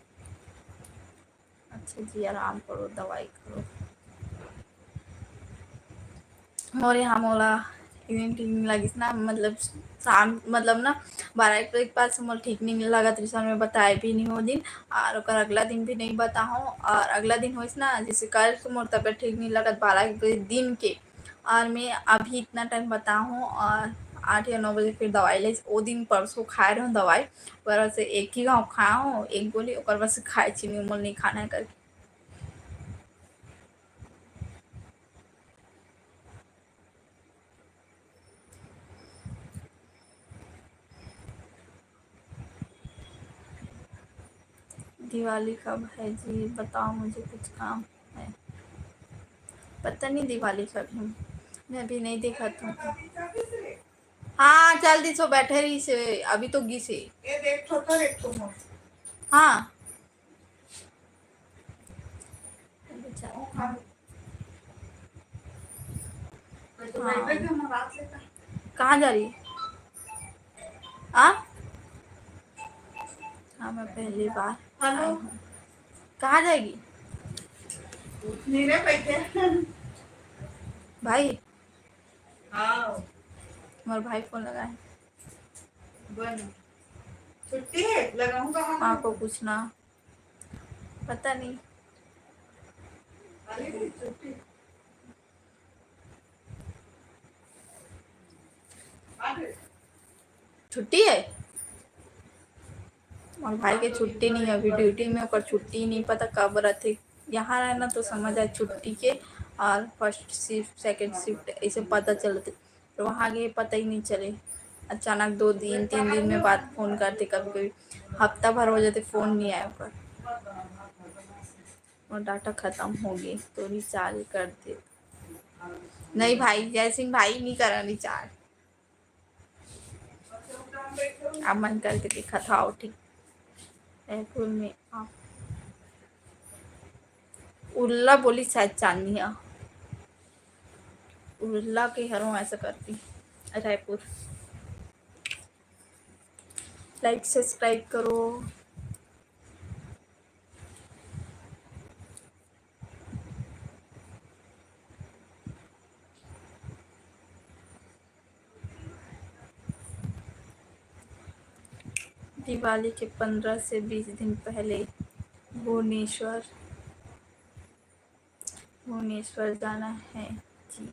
अच्छा जी, आराम करो, दवाई करो। मोर यहाँ मोला इवन ठीक नहीं लगिस ना, मतलब शाम, मतलब ना बारह एक बजे के बाद से मोला ठीक नहीं लगत रहिस, मैं बताए भी नहीं वो दिन, और ओकर अगला दिन भी नहीं बताहूँ, और अगला दिन होइस ना, जैसे कल तो मोर तबीयत ठीक नहीं लगत बारह एक बजे दिन के, और मैं अभी इतना टाइम बताहूँ, और आठ या नौ बजे फिर दवाई ले, वो दिन परसों खाए रहूँ दवाई, ओकर बाद से एक ही घाव खाए हूँ, एक गोली, ओकर बाद से खाए चीनी मोला नहीं खाना है करके। दिवाली कब है जी? बताओ, मुझे कुछ काम है। पता नहीं दिवाली कब है, मैं अभी नहीं देखा था। हाँ, चल दिस, वो बैठे रहिस हे, अभी तो गिस हे। ये देख, ठो तो एक ठो मोर। हाँ। हाँ। कहाँ जा रही? आ? हाँ, मैं पहली बार आई हूँ। कहाँ जाएगी? मेरे बैठे। भाई। हाँ। हमारे भाई फोन लगाए। बन। छुट्टी है, लगाऊंगा हम। माँ को पूछना। पता नहीं। अरे, छुट्टी। छुट्टी है? मोर भाई के छुट्टी नहीं है, अभी ड्यूटी में, ओकर छुट्टी नहीं, पता कब रहते। यहाँ रहना तो समझ आए छुट्टी के, और फर्स्ट शिफ्ट, सेकंड शिफ्ट ऐसे पता चलते, तो वहाँ गए पता ही नहीं चले। अचानक दो दिन, तीन दिन में बाद फोन करते, कभी कभी हफ्ता भर हो जाते, फोन नहीं आए ओकर। और डेटा खत्म हो गए तो रिचार्ज कर दे। नहीं भाई, जय सिंह भाई, नहीं करा रिचार्ज। आप मन करके दिखा था, ठीक। रायपुर में आप उल्ला बोली शायद चांदनी है। उल्ला के हरों ऐसा करती। रायपुर। लाइक सब्सक्राइब करो। दिवाली के पंद्रह से बीस दिन पहले भुवनेश्वर, भुवनेश्वर जाना है जी,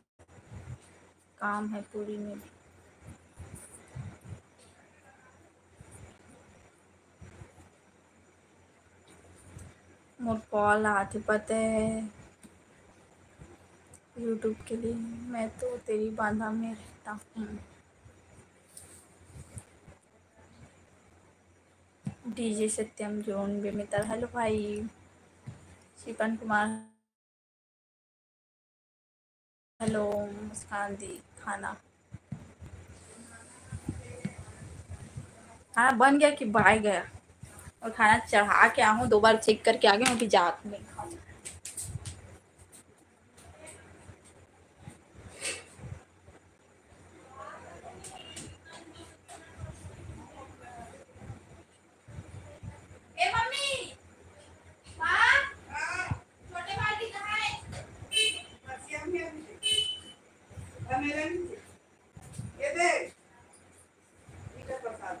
काम है पूरी में भी। मोर कॉल आथे पता है YouTube के लिए, मैं तो तेरी बांधा में रहता हूँ। डीजे सत्यम जोन बेमितर, हेलो भाई। शिपन कुमार, हेलो। मुस्कान दी, खाना, खाना बन गया कि बाय गया? और खाना चढ़ा के आहूँ, दो बार चेक करके आ गए हूँ कि जात में खाऊँ। ए मम्मी, माँ, छोटे बाल्टी कहाँ है? ये देख, इधर प्रसाद।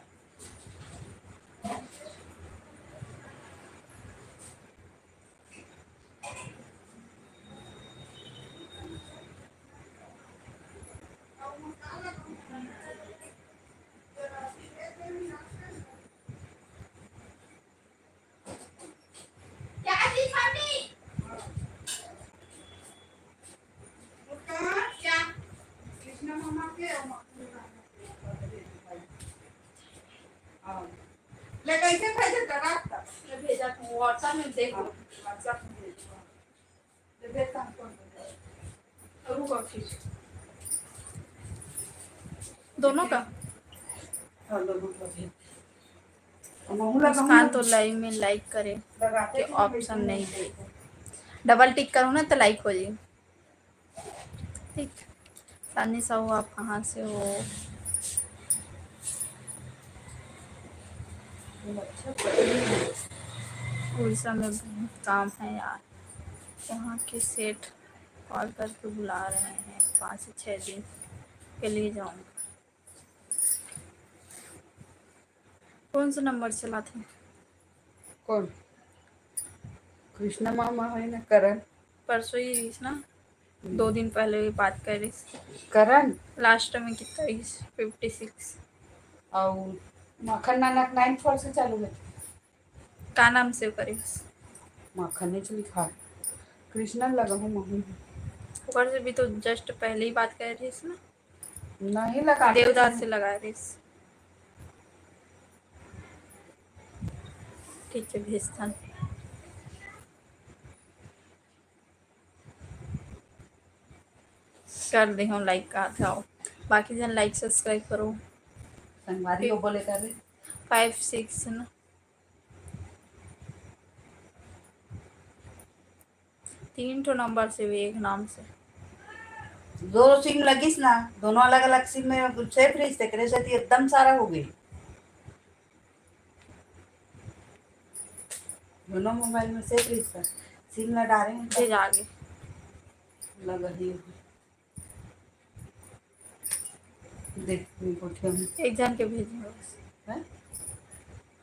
क्या चीज मम्मी? क्या? कृष्णा मामा के और मम्मी का। हाँ। ले, कैसे भेजे? रात तक। मैं भेजा था, WhatsApp में देखो। हाँ, WhatsApp में भेजो। दोनों का? मुस्कान तो लाइव में लाइक करे के ऑप्शन नहीं दे, डबल टिक करो ना तो लाइक हो जाए। ठीक, सानी साहू, आप कहाँ से हो? उड़ीसा में बहुत काम है यार, वहाँ के सेठ कॉल करके बुला रहे हैं, पाँच से छः दिन के लिए जाऊँगा। कौन सा नंबर चलाथे? कौन? कृष्णा मामा है ना, करण। परसों ही रहिस ना, दो दिन पहले भी बात कर रही। करण? लास्ट में कितना रहिस? Fifty six. और माखन नाना के नाइन फोर से चालू है। का नाम सेव करे? माखन नहीं लिखा। कृष्णा लगा हूँ मम्मी। ओकर से भी तो जस्ट पहले ही बात कर रही ना। नहीं लगा। देवदास से लगा रही। ठीक है, भेजता। कर दे हूँ लाइक का था। बाकी जन like subscribe करो। संगवारी को बोले कर रे। Five six ना, तीन ठो नंबर से भी एक नाम से। दो सिम लगिस ना, दोनों अलग-अलग सिम में सेफ रहिस, तेकरे सेती एकदम सारा हो गई। दोनों मोबाइल में सेफ रहिस, सिम ला डारे हैं जे जागे। लगा दिए। देख, नहीं कोठिया में एक जन के भेजे बस। है,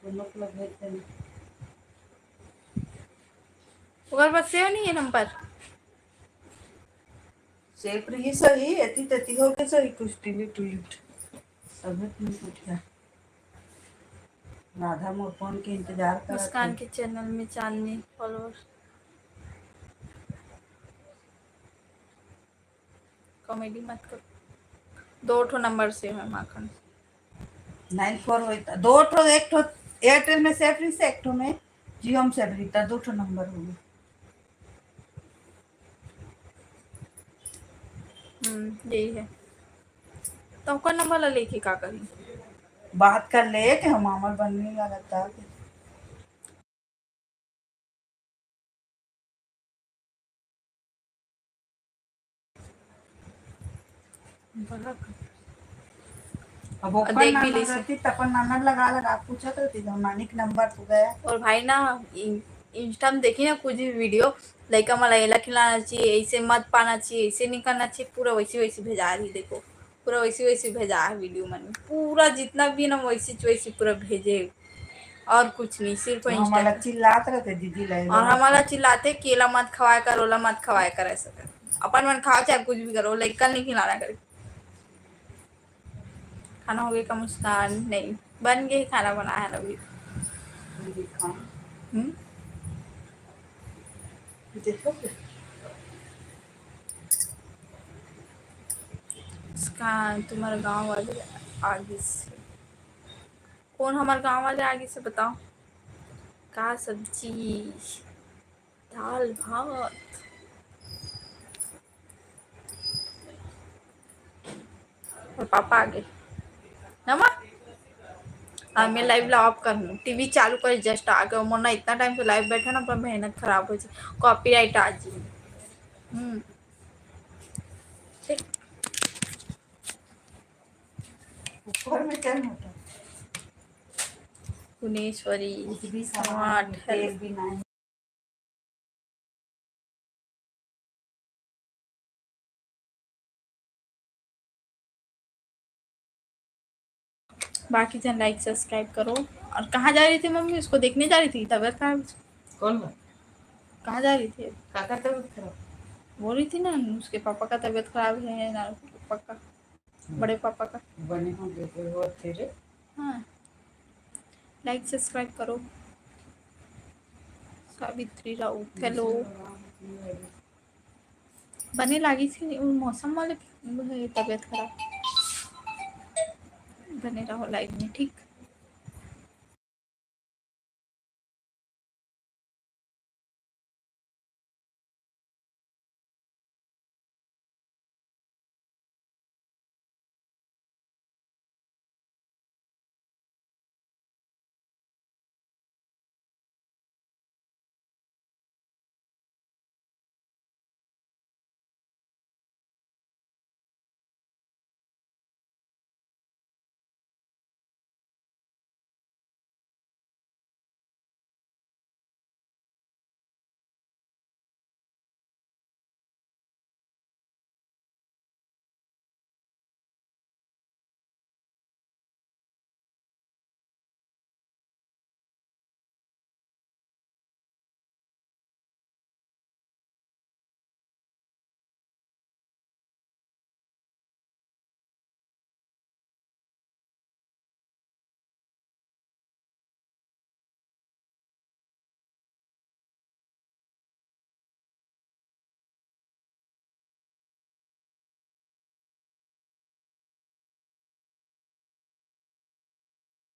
दोनों को भेज देना। ओकर पास सेव नहीं है नंबर। सेफ रही सही, एती तेती हो के सही, कुछ डिलीट उलीट। तबे तुम कोठिया। राधा मोर फोन के इंतजार करत मुस्कान है। के चैनल में चांदनी फॉलोअर। कॉमेडी मत कर। दो ठो नंबर से है माखन। नाइन फोर होई त दो ठो, एक ठो एयरटेल में सेफ रही से, एक ठो में जियो में सेफ रही त दो ठो नंबर हो गए। हम्म, यही है। तो ओकर नंबर ला लेके का करी? बात कर ले कि हम आमल बनने वाला था। अब ओकर देख भी नंबर लीस। रहती त अपन नंबर लगा लगा पूछत रहती, जब मानिक नंबर तो गया। और भाई ना, इन-, इंस्टा में देखी ना कुछ भी वीडियो, लइका मन ला एला खिलाना चाहिए, ऐसे मत पाना चाहिए, ऐसे नहीं करना चाहिए, पूरा वैसे वैसे भेजा रही। देखो, पूरा वैसे वैसे भेजा है वीडियो मन में, पूरा जितना भी ना वैसे वैसे पूरा भेजे। और कुछ नहीं, सिर्फ हमारा इंस्टा। चिल्लात रहते दीदी लाई। और हमारा चिल्लाते कि एला मत खवाया कर, ओला मत खवाया कर, ऐसा कर। अपन मन खाओ चाहे कुछ भी करो, लइका नहीं खिलाना कर। खाना हो गया का मुस्कान? नहीं, बन गए, खाना बनाया है अभी। दिखा। हम्म? देखो। मुस्कान, तुम्हारा गांव वाले आगे से। कौन हमारे गांव वाले आगे से बताओ? का सब्जी? दाल भात। और पापा आ गए ना माँ। और मैं लाइव ला ऑफ कर हूँ, टीवी चालू कर जस्ट आ गए। मोर ना इतना टाइम से लाइव बैठा ना, पर मेहनत खराब हो जाए, कॉपीराइट आ जाए। हम्म, ठीक। ऊपर में क्या होता? भुवनेश्वरी कुछ भी स्मार्ट सामान हेलो। तेल भी नहीं। बाकी जन लाइक सब्सक्राइब करो। और कहाँ जा रही थी मम्मी? उसको देखने जा रही थी, तबीयत खराब। कौन बा? कहाँ जा रही थी? काका तबीयत खराब? बोल रही थी ना, उसके पापा का तबीयत खराब है ना, पापा का, बड़े पापा का। बने हो गए वो तेरे। हाँ, लाइक सब्सक्राइब करो। सावित्री राउत हेलो। बने लागिस कि नहीं, वो मौसम वाले तबीयत खराब। बने रहो लाइव में, ठीक।